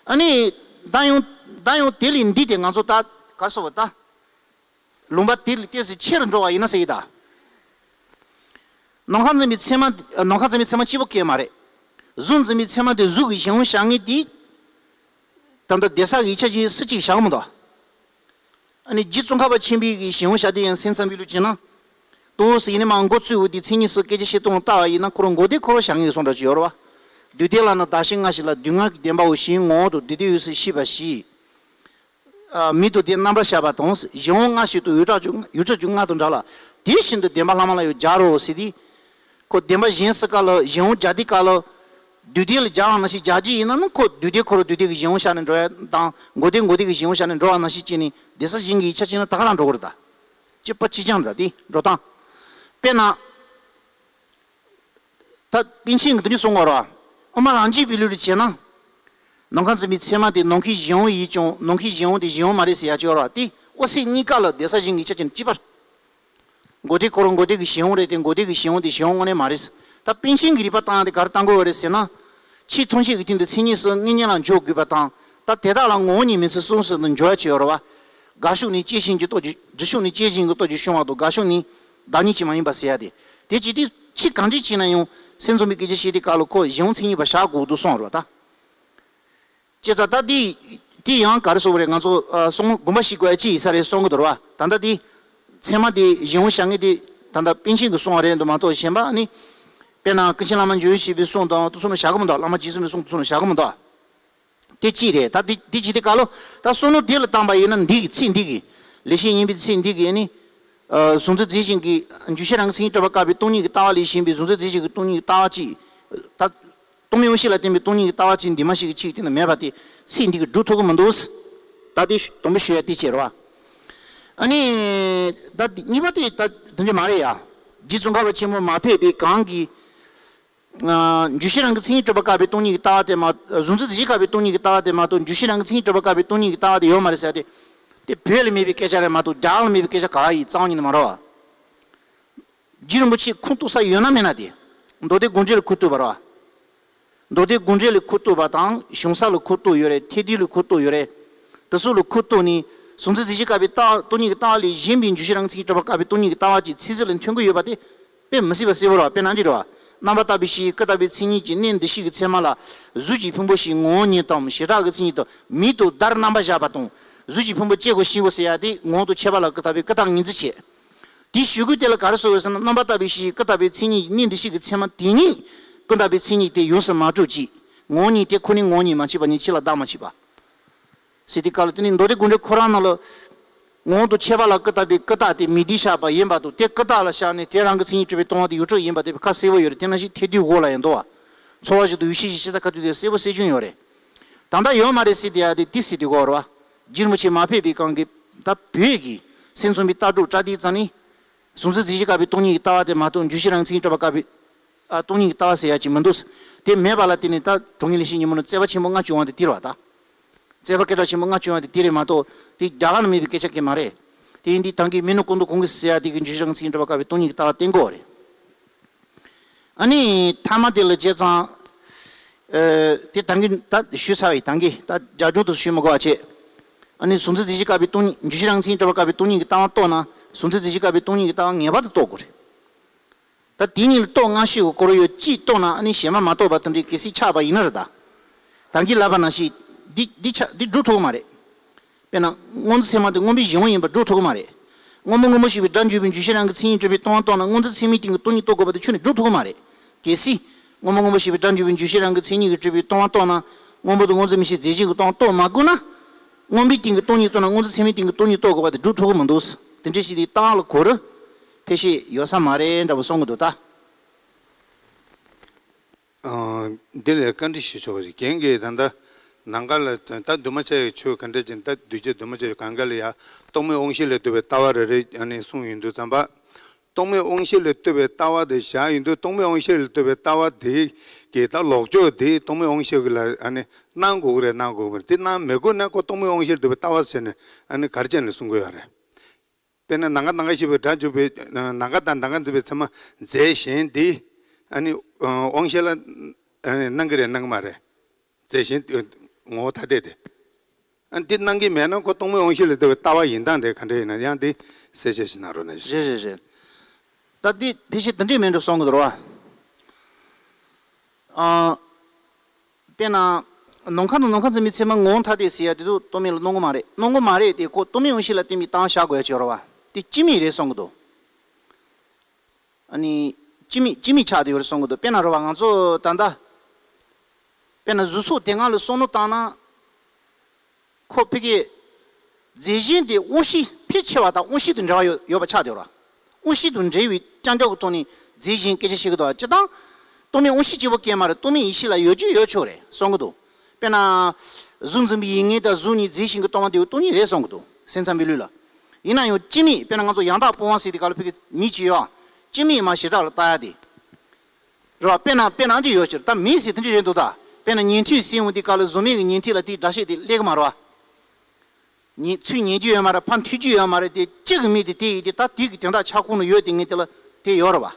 ཨ་ནི། ད་ཡང་། ད་ཡང་དེ་ལས་འདི་དེ་ང་ཚོ་ད། ག་རེ་ཟེར་བ་ད། ལུང་པ་དེ་ལས་ཏོག་ཙམ་ཆེ་རུ་འགྲོ་བ་ཡིན་ན་ཟེར་ཡི་ད། ནམ་མཁའ་འཛིན་པའི་ཚད་མ། ནམ་མཁའ་འཛིན་པའི་ཚད་མ་གཅིག་པོ་སྐད་མ་རེད། གཟུགས་འཛིན་པའི་ཚད་མ་དེ་གཟུགས་ཀྱི་གཞན་དབང་བཞག་ངེས་དེ། ད་ལྟ་བསྡད་ས་གི་ཡིག་ཆ་ཅིག་སུ་གཅིག་བཞག་གི་མི་འདུག་ཨ་ནི་རྗེ་ཙོང་ཁ་པ་ཆེན་པོའི་གི་གཞན་དབང་བཞག་དེ་ཡང་སེམས་ཙམ་པའི་ལུགས་བྱས་ན། ཏོག་ཙམ་ཡིན་ནའི་མ་མགོ་བཙུགས་འོས་དེ་མཚན་ཉིད་སུ་སྐད་ཆ་བཤད་སྟངས་ལྟ་བ་ཡིན་ན་ཁོ་རང་མགོ་བདེ་ཁོ་རང་བཞག་ངེས་སོང་འདྲ་ཅིག་ཡོད་རེད་བ། དུས་མཐའི་ལ་ན་བདག་གཞན་ལྔ་ཞིག་ལ་སྡུག་བསྔལ་གྱི་བདེན་པའོ་གཞན་ངོ་བོ་དང་དེ་དུས་ཡོད་ཚུལ་ཤེས་པ་ཞིག་མིག་ཏུ་དེ་རྣམ་པར་ཤར་བ་དང་གཞན་དབང་ལྔ་ཞིག་ཏུ་ཡོད་གྲགས་ཀྱི་ཡོད་གྲགས་ཀྱི་ལྔ་དང་འདྲ་ལ་དེ་བཞིན་དུ་བདེན་པ་ལྷག་མ་ལ་ཡང་སྦྱར་རོ་ཟེར་ཏེ། ཁོ་བདེན་པ་གཞན་ཟེར་སྐབས་ལ་གཞན་དབང་སྦྱར་དུས་སྐབས་ལ། དུས་དེ་ལ་སྦྱར་བ་ནང་བཞིན་སྦྱར་གྱི་ཡིན་ན་ནི་ཁོ་དུས་དེ་ཁོ་རང་དུས་དེ་གི་གཞན་དབང་བཞག་ནས་འགྲོ་ཡ་དང་མགོ་དེ་མགོ་དེ་གི་གཞན་དབང་བཞག་ནས་འགྲོ་བ་ནང་བཞིན་བྱས་ནས་བསྡད་ས་གཞན་གྱི་ཡིག་ཆ་བྱས་ན་ད་ག་རང་འགྲོ་གི་རེད་ད། སྤྱི་པ་སྤྱི་རྐྱང་ད་དེ་འགྲོ་སྟངས། དཔེར་ན། ད་པཎ་ཆེན་གྱིས་འདི་འདྲ་གསུང་བ་རེད་བ། དབུ་མ་རང་རྒྱུད་པའི་ལུགས་ལ་བྱས་ན། ནམ་མཁའ་འཛིན་པའི་ཚད་མ་དེ་ནམ་མཁའི་གཞན་དབང་ཡིན་ཀྱང་ནམ་མཁའི་གཞན་དབང་དེ་གཞན་དབང་མ་རེད་ཟེར་ཡ་ཅིག་ཡོད་རེད་བ། དེ་འོད་གསལ་གཉིས་ཀ་ལ་བསྡད་ས་གཞན་གྱི་ཡིག་ཆ་བྱས་ན་སྤྱི་པ། མགོ་དེ་ཁོ་རང་མགོ་དེ་གི་གཞན་དབང་རེད་དེ་མགོ་དེ་གི་གཞན་དབང་དེ་གཞན་དབང་དངོས་གནས་མ་རེད། ད་པཎ་ཆེན་གྱིས་རིགས་པ་བཏང་ཡ་དེ་ག་རེ་བཏང་དགོས་རེད་ཟེར་ན། ཆོས་ཐམས་ཅད་ཀྱི་སྟེང་དུ་མཚན་ཉིད་གསུམ་དངོས་གཉེན་ལ་འཇོག་དགོས་པ་དང་། ད་དེ་དག་ལ་ངོ་བོ་ཉིད་མེད་ཚུལ་གསུམ་ཟེར་དུ་འཇོག་ཡ་ཅིག་ཡོད་རེད་བ། དགག་ཕྱོགས་ནི་སྐྱེ་བཞིན་གྱི་སྟོབས་ཀྱིས་སྒྲུབ་ཕྱོགས་ནི་སྐྱེ་བཞིན་གྱི་སྟོབས་ཀྱིས་བྱུང་བ་དང་དགག་ཕྱོགས་ནི་བདག་ཉིད་ཀྱིས་མ་ཡིན་པ་ཟེར་ཡ་དེ། དེ་ཅི་སྟེ་ཆོས་གང་འདྲ་བྱས་ན་ཡང་སེམས་ཙམ་པའི་སྐད་ཆ་བཤད་དུས་སྐབས་ལ་ཁོ་གཞན་དབང་མཚན་ཉིད་པ་བཞག་དགོས་འདུག་གསུངས་རེད་བ་ད། བྱས་ཙང་ད་དེ་དེ་ཡང་ག་རེ་ཟེར་བ་རེད། ང་ཚོ་ཨ་གསུང་དགོངས་པ་བཞེས་དགོས་ཡ་ཅི་ཡིན་ས་རེད་གསུང་གི་འདུག་རེད་བ། ད་ལྟ་དེ་ཚད་མ་དེ་གཞན་དབང་བཞག་མཁན་དེ་ད་ལྟ་པཎ་ཆེན་གྱིས་གསུངས་པ་རེད་འདུག་མ་གཏོགས་གཞན་པ་ནི། དཔེར་ན་ཀུན་མཁྱེན་བླ་མ་འཇམ་དབྱངས་བཞད་པའི་གསུང་དང་དེ་ཚོ་ནང་བཞག་གི་མི་འདུག་བླ་མ་རྗེ་བཙུན་མའི་གསུང་དེ་ཚོ་ནང་བཞག་གི་མི་འདུག་དེ་གཅིག་རེད། ད་དེ་དེ་གཅིག་དེ་ག་ལོ་ད་བསམ་བློ་དེ་ལ་བཏང་པ་ཡིན་ན་འདི་གི་ཚིག་འདི་གི་ལེགས་བཤད་སྙིང་པོའི་ཚིག་འདི་གི་ནི། གཟུང་འཛིན་རྫས་གཞན་གྱི་འཇུག་གཞིར་རང་གི་མཚན་ཉིད་གྲུབ་པ་བཀག་པའི་སྟོང་ཉིད་ཀྱི་ལྟ་བ་ལས་གཞན་པའི་གཟུང་འཛིན་རྫས་གཞན་གྱི་སྟོང་ཉིད་ཀྱི་ལྟ་བ་གཅིག་ད། སྟོང་མེད་དབང་ཤེས་ལ་བརྟེན་པའི་སྟོང་ཉིད་ཀྱི་ལྟ་བ་གཅིག་འདི་མ་ཞིག་གི་ཆིག་དེ་ནི་མེད་པ་དེ་ཚིག་འདི་གིས་སྒྲུབ་ཐུབ་ཀྱི་མི་འདུག་ད་དེ་དང་པོ་ཞུ་ཡ་དེ་བྱས་རེད་བ། ཨ་ནི། ད་དེ་གཉིས་པ་དེ་ད་དེ་འདྲ་མ་རེད་ཡ། རྗེ་ཙོང་ཁ་པ་ཆེན་པོ་མ་ཕེབས་པའི་གོང་གི། ཨ། འཇུག་གཞིར་རང་གི་མཚན་ཉིད་གྲུབ་པ་བཀག་པའི་སྟོང་ཉིད་ཀྱི་ལྟ་བ་དེ་མ། གཟུང་འཛིན་རྫས་གཞན་བཀག་པའི་སྟོང་ཉིད་ཀྱི་ལྟ་བ་དེ་མ་གཏོགས་འཇུག་གཞིར་རང་གི་མཚན་ཉིད་གྲུབ་པ་བཀག་པའི་སྟོང་ཉིད་ཀྱི་ལྟ་བ་དེ་ཡོད་མ་རེད་ཟེར་ཏེ། དེ་བོད་ལ་མེད་པའི་སྐད་ཆ་རེད་མ་གཏོགས་རྒྱ་གར་ལ་མེད་པའི་སྐད་ཆ་ག་ཡི་རྩ་བ་ཉིད་ནས་མ་རེད་བ། རྗེ་རིན་པོ་ཆེ་ཁུངས་གཏུགས་ས་ཡོད་ན་མེད་ན་དེ། མདོ་སྡེ་དགོངས་འགྲེལ་ལ་ཁུངས་གཏུགས་པ་རེད་བ། མདོ་སྡེ་དགོངས་འགྲེལ་ལ་ཁུངས་གཏུགས་པ་དང་གཞུང་ས་ལ་ཁུངས་གཏུགས་ཡོད་རེད། ཐེག་བསྡུས་ལ་ཁུངས་གཏུགས་ཡོད་རེད། དེ་ཚོ་ལ་ཁུངས་གཏུགས་ནས་གཟུང་འཛིན་རྫས་གཞན་བཀག་པའི་ལྟ་བ་སྟོང་ཉིད་ཀྱི་ལྟ་བ་ལས་གཞན་པའི་འཇུག་གཞིར་རང་གི་མཚན་ཉིད་གྲུབ་པ་བཀག་པའི་སྟོང་ཉིད་ཀྱི་ལྟ་བ་གཅིག་ཚིག་ཟིན་ལ་འཐོན་གྱི་ཡོད་པ་དེ་དཔེ་མི་སྲིད་པ་གསལ་པོ་རེད་བ། དཔེར་ན་འདི་རེད་བ། རྣམ་པར་དག་པའི་ཤེས་བྱའི་ཀུན་བརྟགས་པའི་མཚན་ཉིད་ཀྱི་གནས་འདི་ཕྱི་གི་ཚད་མ་ལ་གཟུགས་ཀྱི་ཕུང་པོ་ཞེས་ངོ་བོ་ཉིད་དམ་བྱེ་བྲག་གི་མཚན་ཉིད་དུ་མིག་ཏུ་བརྡར་རྣམ་པར་བཞག་པ་དང་། གཟུགས་ཀྱི་ཕུང་པོ་ཅི་དགོས་ཤེས་དགོས་ཟེར་ཡ་དེ་ངོ་བོ་དང་ཁྱད་པར་ལ་ཀུན་བརྟགས་པའི་ཀུན་བརྟགས་ངེས་འཛིན་བྱེད། དེའི་ཞུ་སྒོ་དེ་ལ་ག་རེ་ཟེར་བ་ཟེར་ན། རྣམ་པར་དག་པའི་ཤེས་བྱའི་ཀུན་བརྟགས་པའི་མཚན་ཉིད་ཀྱི་གནས་འདི་ཕྱི་གི་ཚད་མ་དེ་ཉིད་ཀུན་བརྟགས་པའི་མཚན་ཉིད་དེ་ཡོངས་སུ་མ་གྲུབ་ཅིང་། ངོ་བོ་ཉིད་དེ་ཁོ་ནའི་ངོ་བོ་ཉིད་མ་མཆིས་པ་ཉིད་ཕྱི་ལ་བདག་མ་མཆིས་པ། ཟེར་དུས་སྐབས་ལ་དེ་ནི་མདོ་སྡེ་དགོངས་འགྲེལ་ཁོ་རང་ནང་ལ། ངོ་བོ་དང་ཁྱད་པར་ལ་ཀུན་བརྟགས་པའི་ཀུན་བརྟགས་དེ་མིག་ལྡན་བཞག་པ་ཡིན་པ་དང་། དེ་ཀུན་བརྟགས་ལ་བཞག་ནས་དེ་རང་གི་མཚན་ཉིད་གྲུབ་པའི་སྟོང་པ་དེ་ཡོངས་གྲུབ་ཡིན་པ་དེ་ཁ་གསལ་པོ་ཡོད་རེད། དེ་ནང་བཞིན་ཐེག་བསྡུས་འོག་ལ་ཡང་འདུག་བ། ཚོར་བ་བཞིན་དུ་ཡུལ་ཤེས་བཞིན་ཤེས་བྱ་ཁ་ཐུག་དེ་གསལ་པོ་གསལ་རྐྱང་ཡོད་རེད། ད་ལྟ་ཡོད་མ་རེད་ཟེར་དེ་ཡ་དེ་དེ་ཟེར་དུས་སྐབས་རེད་བ། རྗེ་རིན་པོ་ཆེ་མ་ཕེབས་པའི་སྒང་གི་ད་བོད་ཀྱི་སེམས་ཙམ་པའི་ལྟ་གྲུབ་བཀྲ་ཤིས་ཙང་ནི། གཟུང་འཛིན་རྫས་གཞན་བཀག་པའི་སྟོང་ཉིད་ཀྱི་ལྟ་བ་དེ་མ་གཏོགས་འཇུག་གཞིར་རང་གི་མཚན་ཉིད་གྲུབ་པ་བཀག་པའི། ཨ། སྟོང་ཉིད་ཀྱི་ལྟ་བ་ཟེར་ཡ་ཅིག་མི་འདུག་དེ་མེད་པ་ལ་བརྟེན་ནས་ད་དྲང་ངེས་ལེགས་བཤད་སྙིང་པོ་ནང་བརྩད་པ་ཆེན་པོ་ལྔ་བྱུང་བ་དེ་དེ་རེད་བ་ད། བརྩད་པ་སྐད་གྲགས་ཆེན་པོ་ལྔ་བྱུང་བ་དེ་དེ་རེད་མ་གཏོགས་དེ་རྒྱ་གར་ལ་མེད་པའི་སྐད་ཆ་གང་ཡང་མ་རེད། དེ་ཡིན་དུས་ད་གིན་མི་ནི་ཀུན་ཏུ་གང་གི་ཟེར་ཡ་དེ་གི་འཇུག་གཞིར་རང་གི་མཚན་ཉིད་གྲུབ་པ་བཀག་པའི་སྟོང་ཉིད་ཀྱི་ལྟ་བ་གཏན་འགོག་རེད། ཨ་ནི་ཐ་མ་དེ་ལ་བྱས་ཙང་། ཨ། དེ་ད་གིན་ད་ཞུས་ཚར་བ་ཡིན། ད་གིན་ད་རྒྱ་སྒྲུང་དུ་ཞུས་མི་དགོས་པ་བྱས། ཨ་ནི་གཟུང་འཛིན་རྫས་གཞན་བཀག་པའི་སྟོང་ཉིད། འཇུག་གཞིར་རང་གི་མཚན་ཉིད་གྲུབ་པ་བཀག་པའི་སྟོང་ཉིད་ཀྱི་ལྟ་བ་རྟོགས་ན་གཟུང་འཛིན་རྫས་གཞན་བཀག་པའི་སྟོང་ཉིད་ཀྱི་ལྟ་བ་ངེས་པར་དུ་རྟོགས་དགོས་རེད། ད་དེ་གཉིས་ལ་རྟོགས་སྔ་ཕྱི་གི་སྐོར་ཡོད་གཅིག་རྟོགས་ན་ཨ་ནི་གཞན་པ་མ་རྟོགས་པ་དེ་འདྲའི་གལ་སྲིད་ཆགས་པ་ཡིན་ན་རེད་ད། ད་གིན་ལབ་པ་ནང་བཞིན་འདི་འདི་ཆ་འདི་སྒྲུབ་ཐུབ་ཀྱི་མ་རེད། དཔེར་ན་སྔོ་འཛིན་ཚད་མ་དེ་སྔོན་པོའི་གཞན་དབང་ཡིན་པ་སྒྲུབ་ཐུབ་ཀྱི་མ་རེད། སྔོན་པོ་སྔོན་པོ་ཞེས་པའི་སྒྲ་འཇུག་པའི་འཇུག་གཞིར་རང་གི་མཚན་ཉིད་གྲུབ་པའི་སྟོང་པ་རྟོགས་ན་སྔོ་འཛིན་ཚད་མའི་སྟེང་གི་སྟོང་ཉིད་རྟོགས་དགོས་པ་དེ་ཁྱོན་ནས་སྒྲུབ་ཐུབ་ཀྱི་མ་རེད། གལ་སྲིད་སྔོན་པོ་སྔོན་པོ་ཞེས་པའི་སྒྲ་འཇུག་པའི་འཇུག་གཞིར་རང་གི་མཚན་ཉིད་ཀྱིས་གྲུབ་པའི་སྟོང་པ་རྟོགས་ན་སྔོན་པོ་དང་སྔོ་འཛིན་མིག་ཤེས་རྫས་གཞན་གྱི་སྟོང་པ་རྟོགས་མ་དགོས་ན། སྔོན་པོའི་སྟེང་གི་སྟོང་ཉིད་རྟོགས་ན་སྔོ་འཛིན་ཚད་མའི་སྟེང་གི་སྟོང་ཉིད་རྟོགས་དགོས་པ་དེ་སྒྲུབ་ཐུབ་ཀྱི་མི་འདུག་དེ་འདྲ་ཞིག་དེ་རྟགས་ལ་གོ་རུ་ཕལ་ཆེར་ཡོད་ས་མ་རེད་འདྲ་པོ་གསུང་གི་འདུག་ད། ཨ། འདི་ལ་བཀའ་འདྲི་ཞུ་ཆོག་གི་རེད། རྒན་གྱིས་ད་ལྟ་ནམ་མཁའ་ལ་ད་འདུས་མ་བྱས་ཀྱི་ཆོས་ག་འདྲ་ཅིག་ད་འདུས་བྱས་འདུས་མ་བྱས་ཀྱི་གང་ག་ལ་ཡ་རྟོག་མེད་དབང་ཤེས་ལ་ལྟོས་པའི་ལྟ་བ་རེ་རེ་ཨ་ནི་གསུངས་ཡོང་དུས་ཙམ་པ། རྟོག་མེད་དབང་ཤེས་ལ་ལྟོས་པའི་ལྟ་བ་དེ་བཞག་ཡོང་དུས་རྟོག་མེད་དབང་ཤེས་ལ་ལྟོས་པའི་ལྟ་བ་དེ་གི་ད་ལོག་ཕྱོགས་དེ་རྟོག་མེད་དབང་ཤེས་ཀྱི་ལ་ཨ་ནི་སྣང་དགོས་ཀྱི་རེད་སྣང་དགོས་ཀྱི་རེད། དེ་སྣང་མི་དགོས་ན་ཁོ་རྟོག་མེད་དབང་ཤེས་ལ་ལྟོས་པའི་ལྟ་བ་ཟེར་ནས་ཨ་ནི་ག་རེ་བྱས་ནས་གསུང་གི་ཡོད་རེད། དཔེར་ན་ནམ་མཁའ་ནམ་མཁའ་ཞེས་པའི་སྒྲ་འཇུག་པའི་ནམ་མཁའ་དང་ནམ་མཁའ་འཛིན་པའི་ཚད་མ་རྫས་གཞན་དེ་ཨ་ནི་དབང་ཤེས་ལ་ཨ་ནི་སྣང་གི་རེད་སྣང་གི་མ་རེད། རྫས་གཞན་ངོ་བོ་ཐ་དད་དེ། ཨ་ནི་དེ་སྣང་གི་མེད་ན་ཁོ་རྟོག་མེད་དབང་ཤེས་ལ་ལྟོས་པའི་ལྟ་བ་ཡིན་སྟངས་དེ་ག་འདྲ་ཡིན་ན་ཡང་དེ་གསལ་བཤད་ཞིག་གནང་རོགས་གནང་། རེད་རེད་རེད། ད་དེ་ཕལ་ཆེར་དེ་འདྲས་མིན་འགྲོ་གསུང་གི་འདུག་རོ། ཨ། དཔེར་ན། ནམ་མཁའ་དང་ནམ་མཁའ་འཛིན་པའི་ཚད་མ་ངོ་བོ་ཐ་དད་ཟེར་ཡ་དེ་ཚོ་རྟོག་མེད་ལ་སྣང་གི་མ་རེད། སྣང་གི་མ་རེད་དེ་ཁོ་རྟོག་མེད་དབང་ཤེས་ལ་བརྟེན་པའི་རྟགས་བཞག་དགོས་ཡ་ཅིག་ཡོད་རེད་བ། དེ་སྤྱི་མིང་རེད་གསུང་གི་འདུག་ཨ་ནི། སྤྱི་མིང་སྤྱི་མིང་ཆགས་བསྡད་ཡོད་རེད་གསུང་གི་འདུག་དཔེར་ན་རེད་བ་ང་ཚོ་ད་ལྟ། དཔེར་ན་གཟུགས་ཚོགས་དེ་སྔ་ལ་བསམ་བློ་བཏང་ན། ཁོ་ཕ་གི་རྫས་གཞན་དེ་དབང་ཤེས་ཕལ་ཆེ་བ་དང་དབང་ཤེས་དང་འབྲེལ་བ་ཡོད་ཡོད་པ་ཆགས་བསྡད་ཡོད་རེད་བ། དབང་ཤེས་དང་འབྲེལ་བའི་རྐྱང་རྐྱང་གི་ཐོག་ནས་རྫས་གཞན་སྐད་ཆ་བཤད་ཀྱི་འདུག་བ། སྤྱིར་བཏང་ རྟོག་མེད་དབང་ཤེས་གཅིག་པོ་སྐྱེས་མ་རེད། རྟོག་མེད་ཡེ་ཤེས་ལ་ཡོད་རྒྱུ་ཡོད་ཆོག་རེད་གསུང་གི་འདུག་དཔེར་ན། གཟུགས་འཛིན་པའི་ཡིད་ངེས་དང་གཟུགས་གཉིས་རྫས་གཞན་གྱིས་སྟོང་བ་དེ་སྟོང་ཉིད་རེད་གསུང་གི་འདུག་སེམས་ཙམ་པའི་ལུགས་ལ། ཡིན་ན་ཡང་སྤྱི་མེད་དཔེར་ན་ང་ཚོ་ཡང་དག་སྤོང་བ་ཟེར་དེ་ག་ལ་ཕ་གི་མི་གཅིག་ཡོད། སྤྱི་མེད་མ་བྱེ་བྲག་ལ་བལྟ་ཡ་དེ། རེད་བ། དཔེར་ན་དཔེར་ན་འདི་ཡོད་ཕྱིར་ད་མེད་ཟེར་དེ་འདྲ་རེད་འདུག་ད་དཔེར་ན་ཉན་ཐོས་ཟེར་འོང་དེ་ག་ལ་གཟུགས་མེད་ཀྱི་ཉན་ཐོས་ལ་དེའི་སྒྲ་བཤད་དེ་སླེབས་ཀྱི་མ་རེད་བ། ཉན་ཚུལ་ཉན་རྒྱུ་ཡོད་མ་རེད། ཕར་འཐུས་རྒྱུ་ཡོད་མ་རེད། དེ་གཅིག་གི་མི་དེ་དེ་ཡིན་དེ་ད་དེ་གི་དོན་དག་ཆ་ཁོང་ལ་ཡོད་དེ་ངས་དེ་ལ་དེ་ཡོད་རེད་བ།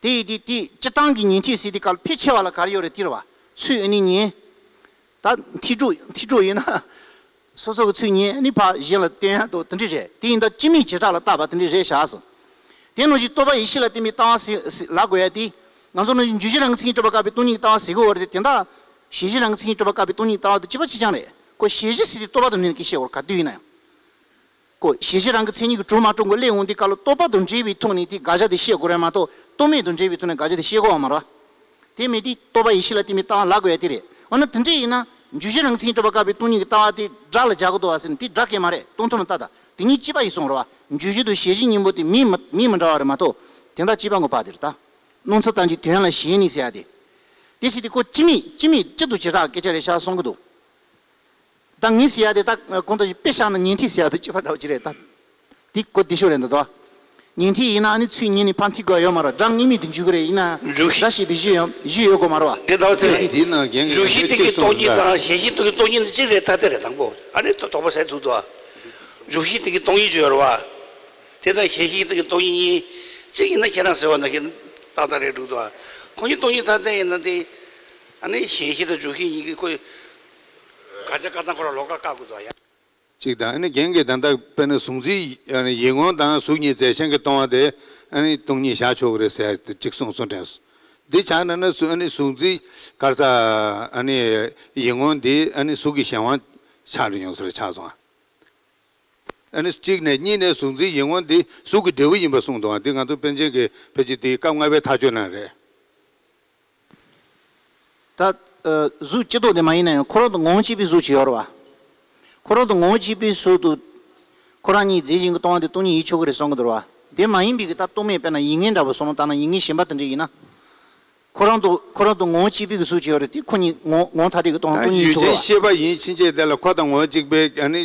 དེ་ཡིན་དེ་དེ་སྤྱི་བཏང་གི་ཉན་ཐོས་ཟེར་དེ་ག་ལ་ཕལ་ཆེ་བ་ལ་ག་རེ་ཡོད་རེད་དེ་རེད་བ། ཚུལ་ཨ་ནི་ཉན། ད་འཐུས་གྲོགས་འཐུས་གྲོགས་ཡིན་ན། སོ་སོ་གི་ཚུལ་ཉན་ཨ་ནི་ཕར་གཞན་ལ་བསྟན་ཡ་དང་དེ་འདྲ་རེད། དེ་ཡིན་ད་སྤྱི་མེད་བྱེ་བྲག་ལ་བལྟ་བ་དེ་འདྲ་རེད་བཞག་ཟེར། དེ་ནང་བཞིན་རྟོག་པ་ཡེ་ཤེས་ལ་བརྟེན་པའི་ལྟ་བ་ཟེར་ཟེར་ལབ་དགོས་ཡ་དེ། ང་ཚོ་ནང་བཞིན་འཇུག་གཞིར་རང་གི་མཚན་ཉིད་གྲུབ་པ་བཀག་པའི་སྟོང་ཉིད་ཀྱི་ལྟ་བ་ཟེར་གི་ཡོད་རེད་དེ། དེ་འདྲ་ཞེན་གཞིར་རང་གི་མཚན་ཉིད་གྲུབ་པ་བཀག་པའི་སྟོང་ཉིད་ཀྱི་ལྟ་བ་དེ་གཅིག་པ་གཅིག་རྐྱང་རེད། ཁོ་ཞེན་གཞི་ཟེར་དེ་རྟོག་པ་དང་འབྲེལ་ནས་སྐད་བཤད་དགོས་རེད། ག་དུས་ཡིན་ན་ཡང་། ཁོ་ཞེན་གཞི་རང་གི་མཚན་ཉིད་ཀྱིས་གྲུབ་མ་གྲུབ་མགོ་སླེབས་འོང་དུས་སྐབས་ལ་རྟོག་པ་དང་འབྲེལ་བའི་ཐོག་ནས་དེ་དགག་བྱ་དེ་བཤད་དགོས་རེད་མ་གཏོགས་རྟོག་མེད་དང་འབྲེལ་བའི་ཐོག་ནས་དགག་བྱ་དེ་བཤད་དགོས་པ་མ་རེད་བ། དེ་མེད་དུས་རྟོག་པ་ཡེ་ཤེས་ལ་བརྟེན་པའི་ལྟ་བ་ལབ་དགོས་ཡ་དེ་རེད། འོ་ན་དེ་འདྲ་ཡིན་ན་འཇུག་གཞིར་རང་གི་མཚན་ཉིད་གྲུབ་པ་བཀག་པའི་སྟོང་ཉིད་ཀྱི་ལྟ་བ་དེ་སྒྲ་ལ་སྦྱར་གི་འདུག་བ་ཟེར་ན་དེ་སྒྲ་སྐད་མ་རེད། སྟོང་ཐུན་མ་ལྟ་ད་དེ་གཉིས་གཅིག་པ་ཡིན་གསུངས་རེད་བ། འཇུག་གཞི་དང་ཞེན་གཞི་གཉིས་པོ་དེ་མིང་མི་མིང་མི་འདྲ་བ་རེད་མ་གཏོགས་དོན་དག་གཅིག་པ་ངོ་བ་དེ་རེད་ད། སྣང་ཚུལ་ཐམས་ཅད་དོན་ལ་ཞེན་ནས་ཟེར་ཡ་དེ། དེ་ཟེར་དུས་ཁོ་སྤྱི་མེད་སྤྱི་མེད་སྤྱི་དང་བྱེ་བྲག་སྐད་ཆ་རེད་ཤག་གསུང་གི་འདུག་ད་ངས་ཟེར་ཡ་དེ་ད་གང་ལྟར་དཔེ་བཞག་ན་ཉན་ཐོས་ཟེར་ཡ་དེ་གཅིག་པ་འདྲ་བོ་ཅིག་རེད་ད། དེ་གོ་བདེ་ཤོས་རེད་འདུག་ད། ཉན་ཐོས་ཡིན་ན་ཨ་ནི་ཚུལ་ཉན་ནས་ཕར་འཐུས་དགོས་ཡོད་མ་རེད། སྒྲ་དངོས་མེད་དུ་འཇུག་གི་རེད། ཡིན་ན་འཇུག་སྒྲ་ཞེས་པའི་གཞི་ཡང་གཞི་ཡོད་དགོས་མ་རེད་བ། དེ་ལྟ་བུ་ཚེ་དེ་ནང་རྒྱན་གྱི་འཇུག་གཞི་སྟེང་གི་སྟོང་ཉིད་དང་ཞེན་གཞི་སྟེང་གི་སྟོང་ཉིད་ནི་གཅིག་རེད་ཐ་དད་རེད། དང་པོ་ཨ་ནི་དོགས་པ་ཟད་ཐུབ་འདུག་འཇུག་གཞི་སྟེང་གི་སྟོང་ཉིད་ཅིག་ཡོད་རེད་བ། དེ་དང་ཞེན་གཞི་སྟེང་གི་སྟོང་ཉིད་གཉིས་གཅིག་ཡིན་ན་ཁྱེད་རང་ཟེར་བ་ནང་བཞིན་ཏག་ཏག་རེད་འདུག་ད། ཁོང་གཉིས་སྟོང་ཉིད་ཐ་དད་ཡིན་ན་དེ་ཨ་ནི་ཞེན་གཞི་དང་འཇུག་གཞི་གཉིས་ཀྱི་ཁོ་དགག་བྱ་བཀག་སྟངས་ཁོ་རང་ལོགས་ཀ་བཀག་དགོས་འདུག་ཡ། གཅིག་དང་ཨ་ནི་རྒན་གྱིས་ད་ལྟ་དཔེར་ན་གཟུགས་འཛིན་ཡིད་ངོ་དང་གཟུགས་གཉིས་རྫས་གཞན་གྱིས་སྟོང་བ་དེ་ཨ་ནི་སྟོང་ཉིད་བཞག་ཆོག་གི་རེད་ཟེར་ཏེ་གཅིག་གསུངས་སོང་དྲན་སོང་། འདི་ཆ་ན་ན་གཟུགས་ཨ་ནི་གཟུགས་འཛིན་ག་རེ་ཟ་ཨ་ནི་ཡིད་ངོ་འདི་ཨ་ནི་གཟུགས་ཀྱི་གཞན་དབང་ཆགས་ཡོང་ས་རེད་ཆགས་སོང་ཨ། ཨ་ནི་གཅིག་ནས་གཉིས་ནས་གཟུགས་འཛིན་ཡིད་ངོ་འདི་གཟུགས་ཀྱི་འབྲས་བུ་ཡིན་པ་གསུངས་འདུག་ཨ། འདི་ང་ཚོ་པཎ་ཆེན་གྱིས་ཕལ་ཆེར་འདི་སྐབས་ལྔ་པའི་མཐའ་དཔྱོད་ནང་རེད། ད། ཨ། གཟུགས་སྤྱི་ལྡོག་དེ་མ་ཡིན་ན་ཡང་ཁོ་རང་དང་ངོ་བོ་གཅིག་པའི་གཟུགས་ཅིག་ཡོད་རེད་བ། ཁོ་རང་དང་ངོ་བོ་གཅིག་པའི་གཟུགས་དེ། ཁོ་རང་གཉིས་རྫས་གཞན་གྱིས་སྟོང་བ་དེ་སྟོང་ཉིད་ཡིན་ཆོག་གི་རེད་གསུང་གི་འདུག་རེད་བ། དེ་མ་ཡིན་པའི་གི་ད་རྟོག་མེད་དཔེར་ན་ཡིད་ངེས་འདྲ་པོ་བསམ་བློ་བཏང་ན་ཡིད་ངེས་ཞེན་པ་དེ་འདྲ་ཡིན་ན། ཁོ་རང་དང་ཁོ་རང་དང་ངོ་བོ་གཅིག་པའི་གི་གཟུགས་ཅིག་ཡོད་རེད་དེ་ཁོ་གཉིས་ངོ་ངོ་ཐ་དད་ཀྱིས་སྟོང་བ་སྟོང་ཉིད་ཡིན་ཆོག་གི་རེད་བ། ཡུལ་ཅན་ཤེས་པ་ཡིན་ཕྱིན་ཆད་དེ་ལ་ཁོ་དང་ངོ་བོ་གཅིག་པའི་ཨ་ནི།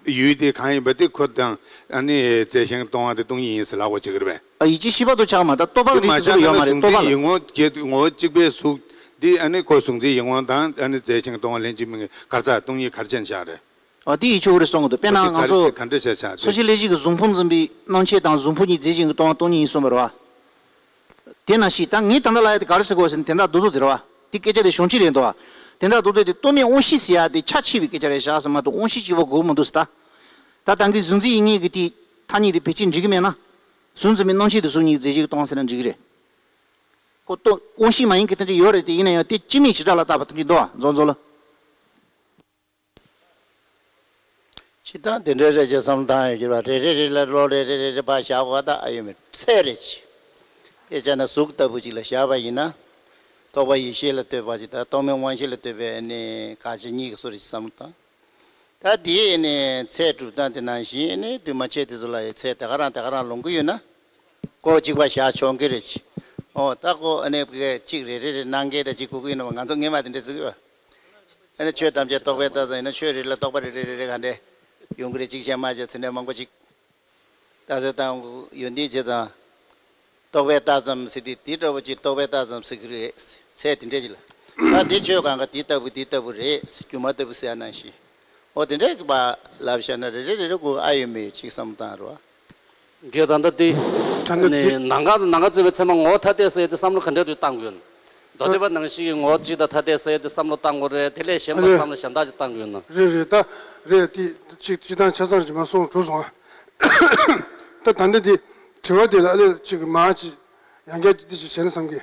ཡུལ་དེ་གང་ཡིན་པ་དེ་ཁོ་དང་ཨ་ནི་རྫས་གཞན་སྟོང་བ་དེ་སྟོང་ཉིད་ཡིན་ཟེར་ལབ་དགོས་བྱེད་ཀྱི་རེད་པས། ཨ། ཡིད་ཀྱི་ཤེས་པ་དང་ཆགས་མ་ད་རྟོག་པ་དེ་མ་གི་ཆགས་ཡོད་མ་ན་རེད། གཟུགས་རྟོག་པ་འཛིན་ལ། ཡིད་ངོ་བརྒྱད་ངོ་བོ་གཅིག་པའི་གཟུགས་འདི་ཨ་ནི་ཁོ་གཟུགས་འཛིན་ཡིད་ངོ་དང་ཨ་ནི་རྫས་གཞན་སྟོང་བ་ལྷན་ཅིག་མིན་གྱི་ག་རེ་ཟ་སྟོང་ཉིད་ག་རེ་བྱས་ནས་ཆགས་རེད། ཨ། དེ་ཡིད་ཆོག་གི་རེད་གསུང་གི་འདུག་དཔེར་ན་ང་ཚོ་ག་རེ་བྱས་ཆགས་རེད། འཚོ་བྱེད་ལས་བྱེད་ཀྱི་གཟུགས་ཕུང་འཛིན་པའི་སྣང་མཆེད་དང་གཟུགས་ཕུང་གཉིས་རྫས་གཞན་གྱིས་སྟོང་བ་སྟོང་ཉིད་ཡིན་གསུངས་པ་རེད་བ། དེ་ནང་བཞིན་ད་ངས་ད་ལྟ་ལབ་ཡ་དེ་ག་རེ་ཟེར་དགོས་ཟེར་ན་དེ་འདྲ་རྡོག་རྡོག་དེ་རེད་བ། དེ་སྐད་ཆ་དེ་གཞུང་ཆེན་རེད་འདུག་བ། དེ་འདྲ་རྡོག་རྡོག་དེ་རྟོག་མེད་དབང་ཤེས་ཟེར་ཡ་དེ་ཆ་ཆེ་བའི་སྐད་ཆ་རེད་བཞག་ཟེར་མ་གཏོགས་དབང་ཤེས་གཅིག་པོ་དགོས་མི་འདུག་ཟེར་ད། ད་ད་གིན་གཟུགས་འཛིན་ཡིད་ངེས་ཀྱི་དེ་ཐ་སྙད་དེ་བེད་སྤྱོད་འགྲིག་གི་མེད་ན། གཟུགས་འཛིན་པའི་སྣང་མཆེད་དེ་གཟུགས་གཉིས་རྫས་གཞན་གྱིས་སྟོང་ཟེར་ན་འགྲིག་གི་རེད། ཁོ་རྟོག་དབང་ཤེས་མ་ཡིན་གྱི་དེ་འདྲ་ཡོད་རེད་དེ་ཡིན་ན་ཡང་དེ་སྤྱི་མེད་བྱེ་བྲག་ལ་བརྟག་པ་དེ་འདྲ་འདུག་བ་མཛོ་མཛོ་ལ། སྤྱིར་བཏང་དེ་འདྲའི་རེད་ཅེས་བསམ་བློ་བཏང་ཡོད་ཀྱི་རེད་བ། རེ་རེ་རེ་ལ་བློ་རེ་རེ་རེ་རེ་ཕར་བཞག་པ་ད་ཨ་ཡོད་མེད་ཚད་རེད་ཅེས། དཔེ་བྱས་ན་གཟུགས་ལྟ་བུ་ཅིག་ལ་བཞག་པ་ཡིན་ན། རྟོག་པ་ཡེ་ཤེས་ལ་ལྟོས་པ་ཅིག་དང་རྟོག་མེད་དབང་ཤེས་ལ་ལྟོས་པའི་ཨ་ནི་དགག་བྱ་གཉིས་ཀྱི་བཟོ་རེད་ཅེས་བསམ་བློ་བཏང་། ད་དེའི་ཨ་ནི་ཚད་གྲུབ་སྟངས་དེ་ནང་བཞིན་ཨ་ནི་འདུས་མ་བྱས་དེ་ཚོ་ལ་ཡང་ཚད་དེ་ག་རང་དེ་ག་རང་ལོངས་ཀྱི་ཡོད་ན། ཀོ་གཅིག་པ་བཞག་ཆོག་གི་རེད་ཅེས། ཨོ་ད་ཀོ་ཨ་ནི་གཅིག་རེ་རེ་རེ་གནང་མཁན་དང་གཅིག་གོ་གི་ཡོད་ན་ང་ཚོ་སྔས་མ་དེ་འདྲ་བརྩི་གི་ཡོད། ཨ་ནི་ཆོས་ཐམས་ཅད་རྟོག་པས་བཏགས་ཙམ་ཡིན་ན་ཆོས་རེ་ལ་རྟོག་པ་རེ་རེ་རེ་རེ་ག་འདྲས་ཡོང་གི་རེད། གཅིག་བྱས་མ་བྱས་ཚེ་འདྲ་མང་པོ་ཅིག་ད་ཟེར་དང་ཡོན་ཏན་བྱེད་དང་། རྟོག་པས་བཏགས་ཙམ་ཟེར་དུས་དེ་འདྲ་བོ་ཅིག་རྟོག་པས་བཏགས་ཙམ་ཟེར་གི་རེད། ཚད་དེ་འདྲས་ཅིག་ལ། ད་དེ་ཆོས་གང་ག་དེ་ལྟ་བུ་དེ་ལྟ་བུ་རེད། སྒྱུ་མ་ལྟ་བུ་ཟེར་ཡ་ནང་བཞིན། འོ་དེ་འདྲས་ཀྱི་བ་ལབ་བཞག་ན་རེ་རེ་རེ་རེ་ཀོ་ཨ་ཡོད་མེད་ཅིག་བསམ་བཏང་རོགས། རྒན་ད་ལྟ་འདི། ད་ལྟ་ནི་འདི། ནམ་མཁའ་དང་ནམ་མཁའ་བརྩེགས་པའི་ཚད་མ་ངོ་བོ་ཐ་དད་ཟེར་ཡ་དེ་བསམ་བློ་ག་འདྲ་རེ་བཏང་དགོས་ན། མདོ་སྡེ་པ་ནང་བཞིན་གྱི་ངོ་བོ་གཅིག་དང་ཐ་དད་ཟེར་ཡ་དེ་བསམ་བློ་བཏང་དགོས་རེད། དེ་ལས་གཞན་པ་ཨ་ལས། བསམ་བློ་གཞན་དག་ཅིག་བཏང་དགོས་ན། རེད་རེད་ད། རེད་དེ་གཅིག་སྤྱིར་བཏང་ཆ་ཚང་རེད་མ་སོང་གྲུབ་སོང་ཨ། ད་ད་ལྟ་འདི། དྲི་བ་དེ་ལ་ཨ་ལས་གཅིག་མ་གཅིག་ཡང་བསྐྱར་འདི་ཅིག་བྱས་ན་བསམ་གི།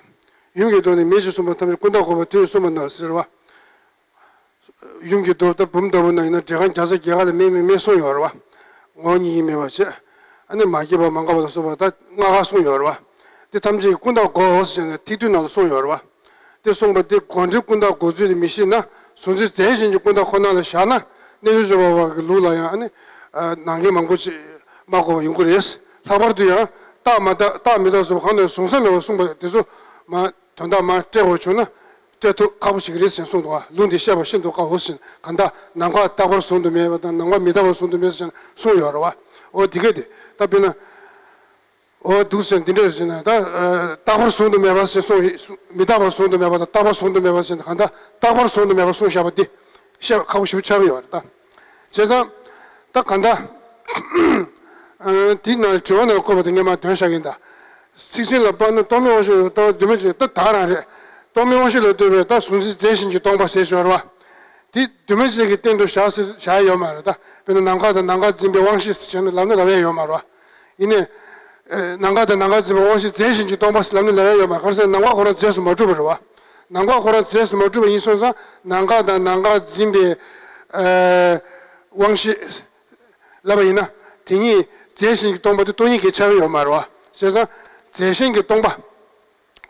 ཡུམ་གྱི་མདོ་ནི་མེད་ཅེས་གསུངས་པ་ཐམས་ཅད་ཀུན་བརྟགས་གོ་འཕང་དུས་གསུངས་པ་ན་ཟེར་བ། ཡུམ་གྱི་མདོ་ལྟ་བུ་ལྟ་བུ་ན་ཡིན་ན་འགྲེལ་ཁང་བརྒྱ་རྩ་བརྒྱད་ཀ་ལ་མེད་མེད་མེད་གསུངས་ཡོད་རེད་བ། ངོ་བོ་ཉིད་ཀྱིས་མེད་པར་བྱས། ཨ་ནི་མ་སྐྱེས་པ་མ་འགགས་པ་ལ་སོགས་པ་ད་ལྔ་ཀ་གསུངས་ཡོད་རེད་བ། འདི་ཐམས་ཅད་ཀྱི་ཀུན་བརྟགས་གོ་ཟེར་ནས་ཐིག་བསྡུས་ནང་ལ་གསུངས་ཡོད་རེད་བ། འདི་གསུངས་པ་འདི་གོ་འབྲེལ་ཀུན་བརྟགས་གོ་ཚུལ་དེ་མི་ཤེས་ན་གཟུང་འཛིན་རྫས་གཞན་གྱི་ཀུན་བརྟགས་ཁོ་ན་ལ་བཞག་ན་རྣལ་འབྱོར་སྤྱོད་པ་བ་གི་ལུགས་ལ་ཡང་ཨ་ནི། ནང་འགལ་མང་པོ་ཅིག་མ་གོ་བ་ཡོང་གི་རེད། ལྷག་པར་དུ་ཡང་རྟག་མ་རྟག་རྟག་མི་རྟག་སོགས་གང་ནས་གཟུང་ས་མེད་པར་གསུངས་པ་དེ་ཚོ་མ། དོན་དག་མར་བཀྲལ་དགོས་བྱུང་ན་བཀྲལ་ཐུབ་ཁག་པོ་ཞིག་རེད་ཟེར་གསུངས་འདུག་བ། ལུང་འདི་བཤད་པ་ཤིན་ཏུ་དཀའ་འོ་ཟེར། གང་ལྟར་ནམ་མཁའ་རྟག་པར་ཟུང་དུ་མེད་པ་དང་ནམ་མཁའ་མི་རྟག་པར་ཟུང་དུ་མེད་ཟེར་གསུངས་ཡོད་རེད་བ། འོ་འདི་ག་དེ་ད་དཔེར་ན། འོ་འདུག་ཟེར་འདི་འདྲ་ཟེར་ན་ད། རྟག་པར་ཟུང་དུ་མེད་པ་ཟེར་གསུངས། མི་རྟག་པར་ཟུང་དུ་མེད་པ་དང་རྟག་པར་ཟུང་དུ་མེད་པ་ཟེར་ན་གང་ལྟར་རྟག་པར་ཟུང་དུ་མེད་པ་གསུངས་བཞག་པ་འདི་བཤད་ཁག་པོ་ཞེ་པོ་ཆགས་ཀྱི་ཡོད་རེད་ད། བྱས་ཙང་། ད་གང་ལྟར། ཨ། དེའི་ནང་དྲི་བ་ནང་བཀོད་པ་དེ་ངས་མར་འདོན་བཞག་གི་ཡིན་ད། ཚིག་ཟིན་ལ་དཔག་ན་རྟོག་མེད་དབང་ཤེས་ལ་ལྟ་བ་འདུས་མ་བྱས་ད་ད་རང་རེད། རྟོག་མེད་དབང་ཤེས་ལ་ལྟོས་པའི་ད་གཟུང་འཛིན་རྫས་གཞན་གྱིས་སྟོང་པ་ཟེར་ཞོར་བ། དེ་འདུས་མ་བྱས་ཀྱི་སྟེང་དུ་བཞག་ཟེར་བཞག་ཡ་ཡོད་མ་རེད་ད། དཔེར་ན་ནམ་མཁའ་དང་ནམ་མཁའ་འཛིན་པའི་དབང་ཤེས་ཟེར་བྱས་ནས་ལབ་ན་ལབ་ཡ་ཡོད་མ་རེད་བ། ཡིན་ནའི། ཨེ། ནམ་མཁའ་དང་ནམ་མཁའ་འཛིན་པའི་དབང་ཤེས་རྫས་གཞན་གྱིས་སྟོང་པ་ཟེར་ལབ་ན་ལབ་ཡ་ཡོད་མ་རེད། ག་རེ་ཟེར་ན་ནམ་མཁའ་ཁོ་རང་རྫས་སུ་མ་གྲུབ་པ་རེད་བ། ནམ་མཁའ་ཁོ་རང་རྫས་སུ་མ་གྲུབ་པ་ཡིན་སོང་ཙང་ནམ་མཁའ་དང་ནམ་མཁའ་འཛིན་པའི། ཨེ། དབང་ཤེས། ལབ་པ་ཡིན་ན། དེ་གཉིས་རྫས་གཞན་གྱིས་སྟོང་པ་དེ་སྟོང་ཉིད་ཀྱི་ཆགས་ཀྱི་ཡོད་མ་རེད་བ། བྱས་ཙང་། རྫས་གཞན་གྱིས་སྟོང་པ།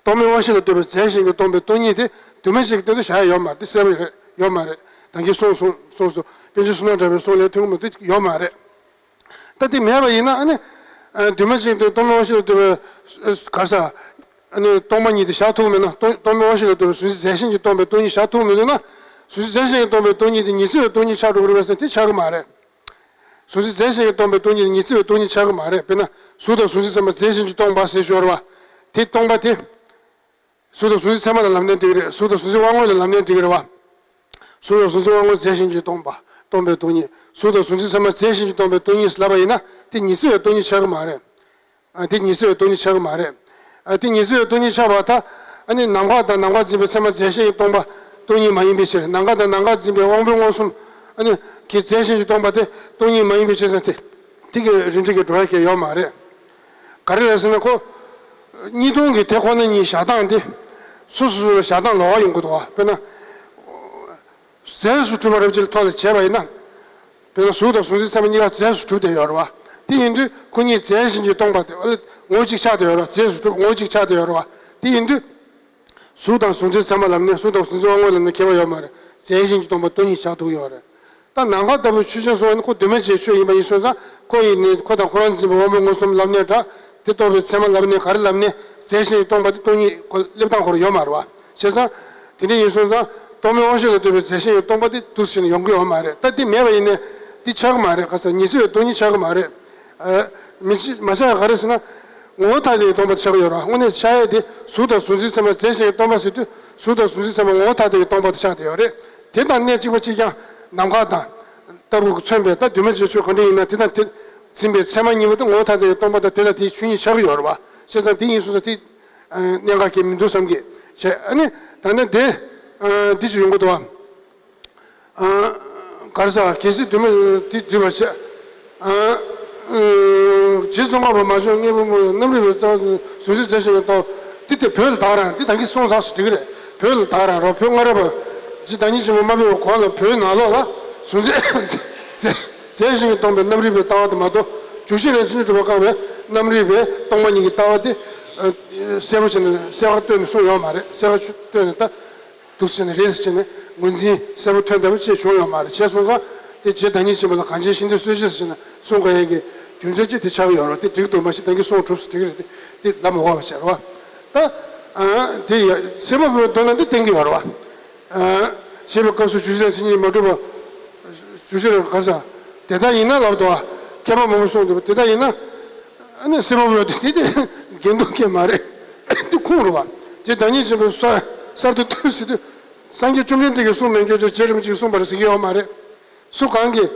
རྟོག་མེད་དབང་ཤེས་ལ་ལྟོས་པའི་རྫས་གཞན་གྱིས་སྟོང་པའི་སྟོང་ཉིད་དེ་འདུས་མ་བྱས་ཀྱི་སྟེང་དུ་བཞག་ཡ་ཡོད་མ་རེད། དེ་གསལ་པོ་རེད་ཡོད་མ་རེད། ད་གིན་གསུངས་སོང་གསུངས་སོང་། པཎ་ཆེན་བསོད་ནམས་གྲགས་པའི་གསུང་ལས་ཐོན་གྱི་མི་འདུག་ཡོད་མ་རེད། ད་དེ་མེད་པ་ཡིན་ན་ཨ་ནི། ཨ། འདུས་མ་བྱས་ཀྱི་སྟེང་རྟོག་མེད་དབང་ཤེས་ལ་ལྟོས་པའི། ཨ། ག་རེ་ཟ། ཨ་ནི་སྟོང་པ་ཉིད་དེ་བཞག་ཐུབ་མེད་ན། སྟོང་རྟོག་མེད་དབང་ཤེས་ལ་ལྟོས་པའི་གཟུང་འཛིན་རྫས་གཞན་གྱིས་སྟོང་པའི་སྟོང་ཉིད་བཞག་ཐུབ་མི་འདུག་ན། གཟུང་འཛིན་རྫས་གཞན་གྱིས་སྟོང་པའི་སྟོང་ཉིད་དེ་ཉི་ཚེ་བའི་སྟོང་ཉིད་ཆགས་འགྲོ་གི་རེད་པས་ཟེར་ན་དེ་ཆགས་ཀྱི་མ་རེད། གཟུང་འཛིན་རྫས་གཞན་གྱིས་སྟོང་པའི་སྟོང་ཉིད་དེ་ཉི་ཚེ་བའི་སྟོང་ཉིད་ཆགས་ཀྱི་མ་རེད། དཔེར་ན་གཟུགས་དང་གཟུང་འཛིན་ཚད་མ་རྫས་གཞན་གྱིས་སྟོང་པ་ཟེར་ཞོར་བ། དེ་སྟོང་པ་དེ། གཟུགས་དང་གཟུང་འཛིན་ཚད་མ་ལ་ལབ་ནའི་འགྲིག་གི་རེད། གཟུགས་དང་གཟུང་འཛིན་དབང་མངོན་ལ་ལབ་ནའི་འགྲིག་གི་རེད་བ། གཟུགས་དང་གཟུང་འཛིན་དབང་མངོན་རྫས་གཞན་གྱིས་སྟོང་པ། སྟོང་པའི་སྟོང་ཉིད། གཟུགས་དང་གཟུང་འཛིན་ཚད་མ་རྫས་གཞན་གྱིས་སྟོང་པའི་སྟོང་ཉིད་ལབ་པ་ཡིན་ན་དེ་ཉི་ཚེ་བའི་སྟོང་ཉིད་ཆགས་ཀྱི་མ་རེད། ཨ། དེ་ཉི་ཚེ་བའི་སྟོང་ཉིད་ཆགས་ཀྱི་མ་རེད། ཨ། དེ་ཉི་ཚེ་བའི་སྟོང་ཉིད་ཆགས་པ་ད། ཨ་ནི་ནམ་མཁའ་དང་ནམ་མཁའ་འཛིན་པའི་ཚད་མ་རྫས་གཞན་གྱིས་སྟོང་པ་སྟོང་ཉིད་མ་ཡིན་པའི་ཕྱིར། ནམ་མཁའ་དང་ནམ་མཁའ་འཛིན་པའི་དབང་པོའི་མངོན་སུམ། ཨ་ནི་གི་རྫས་གཞན་གྱིས་སྟོང་པ་དེ་སྟོང་ཉིད་མ་ཡིན་པའི་ཕྱིར་ཟེར་ན་དེ། དེ་གི་རིགས་འགྲེ་གི་འགྲོ་ཡ་གི་ཡོད་མ་རེད། ག་རེ་རེད་ཟེར་ན་ཁོ། གཉིས་སྟོང་གི་དེ་ཁོ་ན་ཉིད་བཞག་སྟངས་དེ། སོ་སོ་སོ་ལ་བཞག་སྟངས་ལོགས་ཀ་ཡོང་གི་འདུག་བ། དཔེར་ན། རྫས་སུ་གྲུབ་པ་རབ་ཅིག་ལ་ཐོགས་ལ་བྱས་པ་ཡིན་ན། དཔེར་ན་གཟུགས་དང་གཟུང་འཛིན་ཚད་མ་གཉིས་ཀ་རྫས་སུ་གྲུབ་བསྡད་ཡོད་རེད་བ། དེ་ཡིན་དུས་ཁོ་གཉིས་རྫས་གཞན་གྱིས་སྟོང་པ་དེ་ངོ་བོ་གཅིག་ཆགས་བསྡད་ཡོད་རེད་བ། རྫས་སུ་གྲུབ་ངོ་བོ་གཅིག་ཆགས་བསྡད་ཡོད་རེད་བ། དེ་ཡིན་དུས། གཟུགས་དང་གཟུང་འཛིན་ཚད་མ་ལབ་ནས་གཟུགས་དང་གཟུང་འཛིན་དབང་མངོན་ལབ་ནས་ཁྱད་པར་ཡོད་མ་རེད། རྫས་གཞན་གྱིས་སྟོང་པ་སྟོང་ཉིད་ཆགས་ཐུབ་ཀྱི་ཡོད་རེད། ད་ནམ་མཁའ་ལྟ་བུའི་ཆོས་ཅན་གསུངས་པ་ནི་ཁོ་འདུས་མ་བྱས་ཆོས་ཡིན་པ་ཡིན་སོང་ཙང་ཁོ་ཡིན་ནི་ཁོ་དང་ཁོ་རང་འཛིན་པའི་དབང་པོའི་མངོན་སུམ་ལབ་ནས་འདྲ། དེ་རྟོགས་པའི་ཚད་མ་ལབ་ནས་ག་རེ་ལབ་ནས་རྫས་གཞན་གྱིས་སྟོང་པ་དེ་སྟོང་ཉིད་ཁོ་སླེབས་སྟངས་ཁོ་རང་ཡོད་མ་རེད་བ། བྱས་ཙང་། དེ་འདྲ་ཡིན་སོང་ཙང་རྟོག་མེད་དབང་ཤེས་ལ་ལྟོས་པའི་རྫས་གཞན་གྱིས་སྟོང་པ་དེ་འདུག་ཟེར་ནས་ཡོང་གི་ཡོད་མ་རེད། ད་དེ་མེད་པ་ཡིན་ནའི་དེ་ཆགས་ཀྱི་མ་རེད། ག་ས་ཉི་ཚེ་བའི་སྟོང་ཉིད་ཆགས་ཀྱི་མ་རེད། ཨ། མི་ཆ་མ་ཆགས་ཡ་ག་རེ་ཟེར་ན། ངོ་བོ་ཐ་དད་ཀྱིས་སྟོང་པ་དེ་ཆགས་ཀྱི་ཡོད་རེད་བ། དངོས་གནས་ཆགས་ཡ་དེ་གཟུགས་དང་གཟུང་འཛིན་ཚད་མ་རྫས་གཞན་གྱིས་སྟོང་པ་ཟེར་དུས་གཟུགས་དང་གཟུང་འཛིན་ཚད་མ་ངོ་བོ་ཐ་དད་ཀྱིས་སྟོང་པ་དེ་ཆགས་བསྡད་ཡོད་རེད། དེ་དང་གནད་གཅིག་པ་གཅིག་རྐྱང་ནམ་མཁའ་དང་། ལྟ་བུ་མཚོན་པའི་ད་འདུས་མ་བྱས་ཆོས་གང་འདྲ་ཡིན་ན་དེ་དང་དེ་འཛིན་པའི་ཚད་མ་གཉིས་པོ་དེ་ངོ་བོ་ཐ་དད་ཀྱིས་སྟོང་པ་དང་དེ་དང་དེའི་ཆོས་ཉིད་ཆགས་ཀྱི་ཡོད་རེད་བ། བྱས་ཙང་དེ་ཡིན་སོང་ཙང་དེ། གནད་འགག་གང་ཡང་མི་འདུག་བསམ་གྱི། བྱས་ཨ་ནི། ད་ནི་དེ། འདི་ཅིག་ཡོང་གི་འདུག་བ། ག་རེ་ཟ། གལ་སྲིད་འདུས་མ་དེ་བསྡུས་པར་བྱས། རྗེ་ཙོང་ཁ་པ་མ་བྱོན་སྔས་མ་རྣམ་རིག་པའི་རྩ་བ་གཟུང་འཛིན་རྫས་གཞན་གྱིས་སྟོང་པ། དེ་དེ་བོད་ལ་དག་རང་དེ་ད་གིན་གསུངས་ཚར་སོང་འགྲིག་གི་རེད། བོད་ལ་དག་རང་རོ། བོད་སྔ་རབས་པ། རྗེ་བདག་ཉིད་ཆེན་པོ་མ་ཕེབས་པའི་གོང་ལ་བོད་ནང་ལོགས་ལ་གཟུང་འཛིན་རྫས་གཞན་གྱིས་སྟོང་པའི་རྣམ་རིག་པའི་ལྟ་བ་དེ་མ་གཏོགས་རྒྱུ་ཤེས་རིག་མཚན་ཉིད་གྲུབ་པ་བཀག་པའི་རྣམ་རིག་པའི་སྟོང་པ་ཉིད་ཀྱི་ལྟ་བ་དེ། གསལ་པོ་བྱས་ནས་གསལ་ཁ་བཏོན་ནས་གསུངས་ཡོད་མ་རེད། གསལ་ཁ་བཏོན་ནས་ད། འདུག་ཟེར་ནས་རེད་ཟེར་བྱས་ནས་ངོས་འཛིན་གསལ་པོ་ཐོན་ལྟ་བུ་ཅིག་བྱུང་ཡོད་མ་རེད། བྱས་སོང་ཙང་དེ་རྗེ་བདག་ཉིད་ཆེན་པོ་ལ་གངས་ཅན་ཤིང་རྟའི་སྲོལ་འབྱེད་ཟེར་ནས་གསུངས་དགོས་ཡས་ཀྱི་རྒྱུ་མཚན་ཅིག་དེ་ཆགས་ཡོད་རེད་བ། དེ་འགྲིག་འདུག་མ་གཞི་ད་གིན་གསུངས་གྲུབ་ཟེར་འགྲིག་རེད། དེ་དེ་ལབ་མ་དགོས་པ་བྱས་རེད་བ། ད་དེ་ཡ་སེམས་པ་པོའི་མདོ་ན་འདི་བསྟན་གྱི་ཡོད་རེད་བ། ཞེས་པའི་སྐབས་སུ་རྒྱུ་ཤེས་རིག་མཚན་ཉིད་མ་གྲུབ་པ། རྒྱུ་ཤེས་རིག་ག་ས། དེ་ལྟར་ཡིན་ན་ལབ་འདུག་བ། མཁས་པ་མང་པོས་གསུངས་འདུག་དེ་ལྟར་ཡིན་ན། ཨ་ནི་སེམས་པ་པོའི་མདོ་དེ་དེ་འགལ་འདུ་སྐྱེ་མ་རེད། དེ་ཁུངས་རེད་བ། རྗེ་བདག་ཉིད་ཆེན་པོས་གསར་གསར་དུ་བཏོན་ཟེར་དུས། སངས་རྒྱས་བཅོམ་ལྡན་འདས་ཀྱིས་གསུངས་མེད་ཀྱང་རྗེ་རིན་པོ་ཆེས་གསུངས་པ་རེད་ཟེར་གྱི་ཡོད་མ་རེད། སུ་གང་གིས།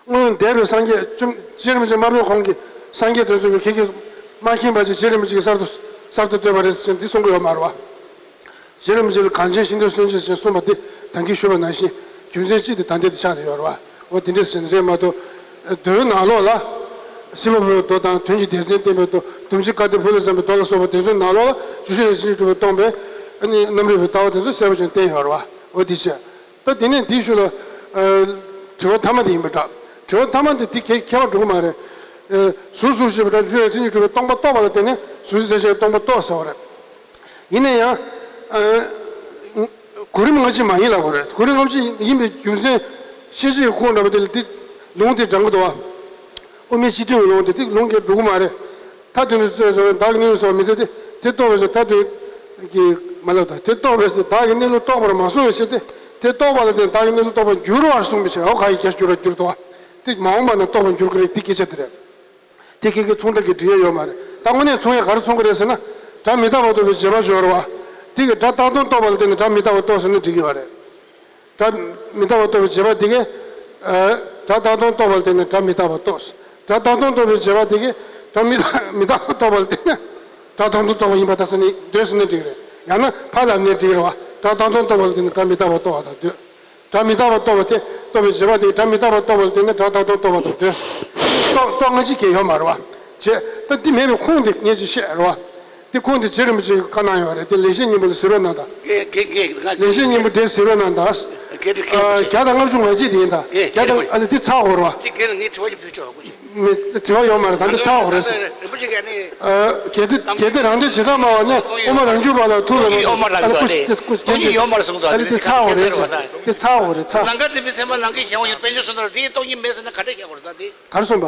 སྔོན་འདས་པའི་སངས་རྒྱས་བཅོམ་རྗེ་རིན་པོ་ཆེ་མ་ཕེབས་གོང་གི་སངས་རྒྱས་དེ་ཚོ་གིས་ཁྱེད་ཀྱིས་མ་མཁྱེན་པ་ཅིག་རྗེ་རིན་པོ་ཆེ་གིས་གསར་དུ་གསར་དུ་བཏོན་པ་རེད་ཟེར་འདི་གསུང་གི་ཡོད་མ་རེད་བ། རྗེ་རིན་པོ་ཆེ་ལ་གངས་ཅན་ཤིང་རྟའི་སྲོལ་འབྱེད་ཅེས་གསུངས་པ་འདི་ད་གིན་ཞུས་པ་ནང་བཞིན་རྒྱུ་མཚན་གཅིག་དེ་ད་ལྟའི་དེ་ཆགས་ནས་ཡོད་རེད་བ། འོ་དེ་འདྲ་ཟེར་ནས་རེད་མ་གཏོགས། མདོའི་ནང་ལོགས་ལ། སེམས་པ་པོའི་མདོ་དང་དོན་གྱི་སྡེ་ཚན་བསྟན་པའི་མདོ། སྡོམ་རྒྱུད་བཀའ་སྡེ་ཕུ་ལས་བརྩམས་པའི་མདོ་ལ་སོགས་པ་དེ་ཚོའི་ནང་ལོགས་ལ་རྒྱུ་ཤེས་རིག་མཚན་ཉིད་གྲུབ་པས་སྟོང་པའི། ཨ་ནི་རྣམ་རིག་པའི་ལྟ་བ་དེ་ཚོ་གསལ་པོ་ཅན་བསྟན་ཡོད་རེད་བ། འོ་དེ་བྱས། ད་དེ་ནས་འདིའི་ཤུལ་ལ། ཨ། དྲི་བ་མཐའ་མ་དེ་ཡིན་པ་འདྲ། དྲི་བ་མཐའ་མ་དེ་དེ་གས་ཁྱད་པར་འགྲོ་གི་མ་རེད། ཨ། གཟུགས་གཟུགས་ཞེས་པ་འདྲ་རྒྱུ་ཤེས་རིག་མཚན་ཉིད་གྲུབ་པས་སྟོང་པ་རྟོགས་པ་ལ་བརྟེན་ནས་གཟུགས་འཛིན་རྫས་གཞན་སྟོང་པ་རྟོགས་ཟེར་བ་རེད། ཡིན་ན་ཡང་། ཨ། གོ་རིམ་སྔ་ཕྱི་མ་ཡིན་ལབ་པ་རེད། གོ་རིམ་སྔ་ཕྱི་ཡིན་པའི་རྒྱུ་མཚན་ཤེས་བྱེད་ཀྱི་ཁུངས་འདྲ་པོ་དེ་ལ་དེ་ལུང་དེ་དྲངས་གི་འདུག་བ། དབུ་མའི་སྤྱི་དོན་གྱི་ལུང་དེ་དེ་ལུང་གས་འགྲོ་གི་མ་རེད། མཐའ་དོན་དུ་བརྩོན་སོང་བའི་བདག་གི་སྣང་བ་སོགས་མི་འཐད་དེ། དེ་རྟོགས་པའི་ཕྱིར་མཐར་ཐུག་གི་མ་ལབ་ད། དེ་རྟོགས་པའི་ཕྱིར་བདག་གི་གནས་ལུགས་རྟོགས་པར་མ་གསུངས་པའི་ཕྱིར་ཏེ། དེ་རྟོགས་པ་ལ་བརྟེན་བདག་གི་གནས་ལུགས་རྟོགས་པར་འགྱུར་བར་གསུངས་པའི་ཕྱིར་རོ། ག་ཡི་རྒྱ་འགྱུར་བར་འགྱུར་ཏོ། དེ་མ་འོངས་པ་ན་རྟོགས་པར་འགྱུར་གྱི་རེད། དེ་སྐད་ཆ་དེ་རེད། དེ་སྐད་ཀྱི་མཚུངས་རྟགས་ཀྱི་འབྲེལ་ཡོད་ཡོད་མ་རེད། ད་དངོས་གནས་མཚུངས་ཡས་ག་རེ་མཚུངས་ཀྱི་རེད་ཟེར་ན། སྒྲ་མི་རྟག་པ་རྟོགས་པའི་རྗེས་དཔག་སྦྱོར་བ། དེ་གི་སྒྲ་རྟག་སྟོང་རྟོགས་པ་ལ་བརྟེན་ནས་སྒྲ་མི་རྟག་པ་རྟོགས་ཟེར་ན་འགྲིག་གི་ཡོད་རེད། སྒྲ་མི་རྟག་པ་རྟོགས་པའི་རྗེས་དཔག་དེ་གིས། ཨ། སྒྲ་རྟག་སྟོང་རྟོགས་པ་ལ་བརྟེན་ནས་སྒྲ་མི་རྟག་པ་རྟོགས། སྒྲ་རྟག་སྟོང་རྟོགས་པའི་རྗེས་དཔག་དེ་གིས། སྒྲ་མི་རྟག་མི་རྟག་པ་རྟོགས་པ་ལ་བརྟེན་ནས་སྒྲ་རྟག་སྟོང་རྟོགས་པ་ཡིན་པ་ལྟ་ཟེར་ནས་འདོད་ཟེར་ན་འགྲིག་རེད། ཡང་ན་ཕར་ལབ་ནས་འགྲིག་རེད་བ། སྒྲ་རྟག་སྟོང་རྟོགས་པ་ལ་བརྟེན་ནས་སྒྲ་མི་རྟག་པ་རྟོགས་པ་དང་འདོད། སྒྲ་མི་རྟག་པ་རྟོགས་པ་དེ་རྟོགས་པའི་རྗེས་དཔག་དེ་སྒྲ་མི་རྟག་པ་རྟོགས་པ་ལ་བརྟེན་ནས་སྒྲ་རྟག་སྟོང་རྟོགས་པ་དང་འདོད། རྟོགས་རྟོགས་སྔ་ཕྱི་གང་ཡང་ཡོད་མ་རེད་བ། བྱས། ད་འདི་མེད་པའི་ཁུངས་དེ་ངས་ཅིག་བཤད་རེད་བ། འདི་ཁུངས་དེ་རྗེ་རིན་པོ་ཆེས་བཀའ་གནང་ཡོད་རེད། དེ་ལེགས་བཤད་སྙིང་པོ་ལ་གཟིགས་རོགས་གནང་དང་། ལེགས་བཤད་སྙིང་པོ་དེ་གཟིགས་རོགས་གནང་དང་། བརྒྱ་དང་ལྔ་བཅུ་ང་གཅིག་དེ་ཡིན་དང་། བརྒྱ་དང་། ཨ་ལེ། འདི་ཚར་དགོས་རེད་བ། མི། དྲི་བ་ཡོད་མ་རེད། ད་འདི་ཚར་དགོས་རེད་ཟེར། རིན་པོ་ཆེ་གིས་ནི། ཨ། གལ་ཏེ་གལ་ཏེ་རང་སྡེ་བྱེ་བྲག་སྨྲ་བ་ནི་དབུ་མ་རང་རྒྱུད་པ་ལ་ཐུག་ལ། ཨ་ལེ། ཀུ་ཅི་ཀུ་ཅི་ཀུ་ཅི་ཀུ་ཅི། ཨ་ལེ། འདི་ཚར་དགོས་རེད་ཟེར། འདི་ཚར་དགོས་རེད་ཚར། ནམ་མཁའ་འཛིན་པའི་ཚད་མ་ནམ་མཁའི་གཞན་དབང་ཡིན། དཔལ་འབྱོར་སུ་དང་དེའི་སྟོང་ཉིད་མེད་ཟེར་ན་ག་འདྲ་བཤད་དགོས་རེད། ད་འདི་ག་རེ་གསུངས་པ།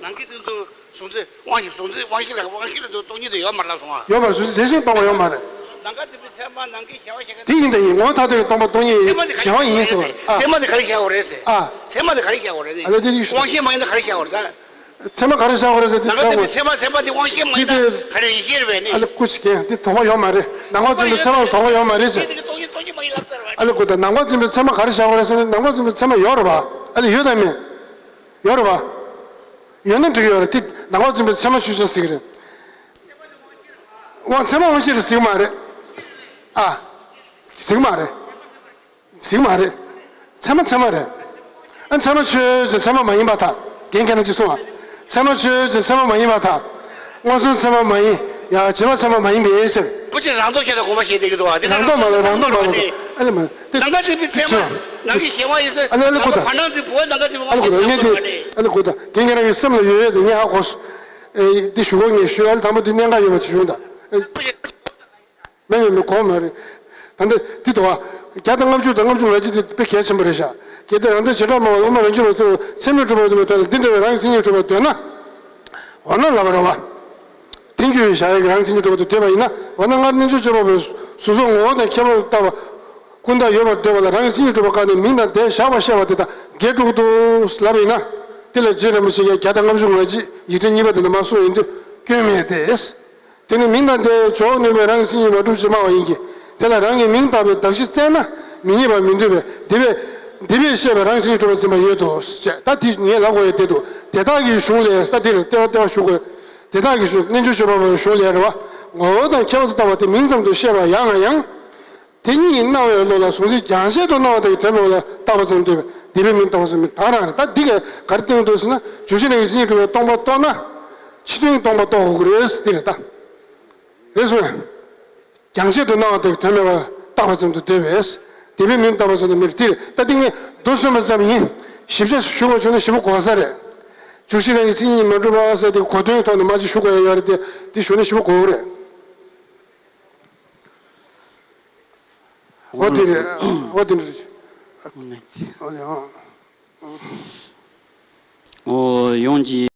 ནམ་མཁའི་སྟེང་དུ་གཟུང་འཛིན་དབང་ཤེས། གཟུང་འཛིན་དབང་ཤེས་ལ། དབང་ཤེས་ལ་དུ་སྟོང་ཉིད་དུ་ཡོད་མ་རེད་གསུངས་པ། ཡོད་མ་རེད། གཟུང་འཛིན་རྫས་གཞན་སྟོང་པ་ཡོད་མ་རེད། ནམ་མཁའ་འཛིན་པའི་ཚད་མ་ནམ་མཁའི་གཞན་དབང་ཤེས་མཁན་དེ། དེ་ཡིན་ད་ཡིན། ངོ་བོ་མཐར་ཐུག་གི་སྟོང་པ་སྟོང་ཉིད་ཡིན། གཞན་དབང་ཡིན་ཟེར་བ་རེད། ཨ། ཚད་མ་དེ་ག་རེ་བཞག་དགོས་རེད་ཟེར། ཨ། ཚད་མ་དེ་ག་རེ་བཞག་དགོས་རེད་ཟེར། ཨ་ལེ། དེ་དབང་ཤེས་མ་ཡིན་ན་ག་རེ་བཞག་དགོས་རེད་ད། ཚད་མ་ག་རེ་བཞག་དགོས་རེད་ཟེར། དེ་ནམ་མཁའ་འཛིན་པའི་ཚད་མ། ཚད་མ་དེ་དབང་ཤེས་མ་ཡིན་ན་ག་རེ་ཡིན་ཤེས་རེད་པས་ནི། ཨ་ལེ། ཀུ་ཅི་ཀན། དེ་དོགས་པ་ཡོད་མ་རེད། ནམ་མཁའ་འཛིན་པའི་ཚད་མ་ལ་དོགས་པ་ཡོད་མ་རེད་ཟེར། དེ་གི་སྟོང་ཉིད་སྟོང་ཉིད་མ་ཡིན་ལབ་ཚར་བ། ཨ་ལེ། ཀུ་ད་ནམ་མཁའ་འཛིན་པའི་ཚད་མ་ག་རེ་བཞག་དགོས་རེད་ཟེར་ན། ནམ་མཁའ་འཛིན་པའི་ཚད་མ་ཡོད་རེད་བ། ཨ་ལེ། ཡོད་དམ་མེད། ཡོད་རེད་བ། ཡོད་ན་འགྲིག་གི་ཡོད་རེད། དེ་ནམ་མཁའ་འཛིན་པའི་ཚད་མ་ཆོས་ཅན་ཟེར་གི་རེད། དབང་། ཚད་མ་དབང་ཤེས་རེད་ཟེར་གི་མ་རེད། ཨ། ཟེར་གི་མ་རེད། ཟེར་གི་མ་རེད། ཚད་མ་ཚད་མ་རེད། ཨ། ཚད་མ་ཆོས་ཅན། ཚད་མ་མ་ཡིན་པར་ཐལ། རྒན་ཁྱེད་རང་གཅིག་གསུངས་ཨ། ཚད་མ་ཆོས་ཅན། ཚད་མ་མ་ཡིན་པར་ཐལ། མངོན་སུམ་ཚད་མ་མ་ཡིན་ཡང་། རྗེས་དཔག་ཚད་མ་མ་ཡིན་པའི་ཕྱིར། ཀུ་ཅི་རང་སྟོབས་ཆེ་ན་དགོངས་པ་བཞེས་བསྡད་ཀྱི་འདུག་བ། དེ་ནི་རང་སྟོབས་མ་རེད། རང་སྟོབས་མ་རེད། ཨ་ལེ་མ། དེ་ནམ་མཁའ་འཛིན་པའི་ཚད་མ་ནམ་མཁའི་གཞན་དབང་ཡིན་ཟེར། ཨ་ལེ། ཨ་ལེ། ཀུ་ད། བར་སྣང་འཛིན་བུ་བ་ནམ་མཁའ་འཛིན་པའི་དབང་ཤེས་ལ་སོགས་པ་ལས། ཨ་ལེ། ཀུ་ད། རྒན་ཁྱེད་རང་གི་སེམས་ལ་ཡོད་ཡོད་དེ་ངས་ཧ་གོ་སོང་། ཨེ། འདི་ཞུ་གོ། ངས་ཞུ་ཡ་ལ་དང་པོ་འདི་གནད་འགག་ཡོད་པ་ཞུ་ཡོང་ད། ཨེ། མེད་མེད་མེད། གོ་མ་རེད། ད་འདི་འདི་དོ། བརྒྱ་དང་ལྔ་བཅུ་དང་ལྔ་བཅུ་ང་གཅིག་དེ་དཔེ་གལ་ཆེན་པོ་རེད་ཤག་གལ་ཏེ་རང་སྡེ་བྱེ་བྲག་སྨྲ་བ་དབུ་མ་རང་རྒྱུད་པ་ཚོས་ཚད་མས་གྲུབ་པ་ཡིན་པའི་དོན་ལ་འདི་འདྲ་བའི་རང་གི་མཚན་ཉིད་གྲུབ་པར་འདོད་ན། འོ་ན་ལབ་པ་རེད་བ། དེ་རྒྱུ་བཞག་ཡ་གི་རང་གི་མཚན་ཉིད་གྲུབ་པར་འདོད་པ་ཡིན་ན། འོ་ན་སྔར་རྣལ་འབྱོར་སྤྱོད་པ་པོས་གཟུགས་སོགས་ངོ་བོ་དང་ཁྱད་པར་དུ་བཏགས་པ་ཀུན་བཏགས་ཡོད་པར་འདོད་པ་ལ་རང་གི་མཚན་ཉིད་གྲུབ་པ་བཀག་ནས་མིང་དང་བརྡས་བཞག་པ་བཤད་པ་དེ་དག་འགལ་འགྲོ་གི་འདུག་ལབ་པ་ཡིན་ན། དེ་ལ་རྗེ་རིན་པོ་ཆེ་གིས་བརྒྱ་དང་ལྔ་བཅུ་ང་གཅིག་ཡིག་ཕྲེང་གཉིས་པ་དེ་ནས་མར་གསུངས་ཡོང་དུས་སྐྱོན་མེད་དེ། དེ་ནི་མིང་དང་བརྡས་འཇོག་ནུས་པའི་རང་གི་མཚན་ཉིད་མ་གྲུབ་ཅེས་སྨྲ་བ་ཡིན་གྱི། དེ་ལ་རང་གི་མིང་བཏགས་པའི་གདགས་གཞི་བཙལ་ན་མི་རྙེད་པར་མི་འདོད་པས། འདི་བས། འདི་བས་བཤད་པའི་རང་གི་མཚན་ཉིད་གྲུབ་པར་འཛིན་པ་ཡོད་དོ། ཅེས། ད་དེ་ངས་ལབ་དགོས་ཡ་དེ་འདུག་དེ་དག་གི་གཞུང་ལས། ས་དེར་ལྟེ་བ་ལྟེ་བ་ཞུ་དགོས། དེ་དག་གི་གཞུང་། རྣལ་འབྱོར་སྤྱོད་པ་པོའི་གཞུང་ལས་རེད་བ། ངོ་བོ་དང་ཁྱད་པར་དུ་བཏགས་པ་དེ་མིང་ཙམ་དུ་བཤད་པ་ཡང་ང་ཡང་། དེ་ཉིད་སྣང་བའི་བློ་ལ་གཟུང་འཛིན་རྒྱང་ཆད་དུ་སྣང་བ་དེ་ཡི་དོན་མེད་པ་ལ་བཏགས་པ་ཙམ་འདོད་པས། འདི་བས་མིང་བཏགས་པ་ཙམ་མིན། ད་རང་རེད། ད་འདི་གས་ག་རེ་སྟོན་གྱི་འདུག་ཟེར་ན། བརྗོད་བྱ་རང་གི་མཚན་ཉིད་གྲུབ་པའི་སྟོང་པ་རྟོགས་ན། ཕྱི་དོན་སྟོང་པ་རྟོགས་དགོས་ཀྱི་རེད། འདི་རེད་ད། རེད་སོང་ངས། རྒྱང་ཆད་དུ་སྣང་བ་དེ་དོན་མེད་པར་བཏགས་པ་ཙམ་དུ་འདོད་པས། དེ་བས་མིང་བཏགས་པ་ཙམ་དུ་མིན། དེ་རེད། ད་འདི་ངས་མདོ་སོན་པ་ཙམ་ཡིན། ཞིབ་ཆ་ཞུ་དགོས་བྱུང་ན་ཞེ་པོ་གོ་ས་རེད། བརྗོད་བྱ་རང་གི་མཚན་ཉིད་མ་གྲུབ་པ་ཟེར་དེ་གོ་དོན་ཐོག་ནས་མར་ཅིག་ཞུ་དགོས་ཡ་ཡོད་རེད་དེ། དེ་ཞུ་ན་ཞེ་པོ་གོ་གི་རེད། འོ་དེ་རེད། འོ་དེ་འདྲ་རེད། འོ་ལེ། འོ། འོ། ཡོངས་ཀྱི།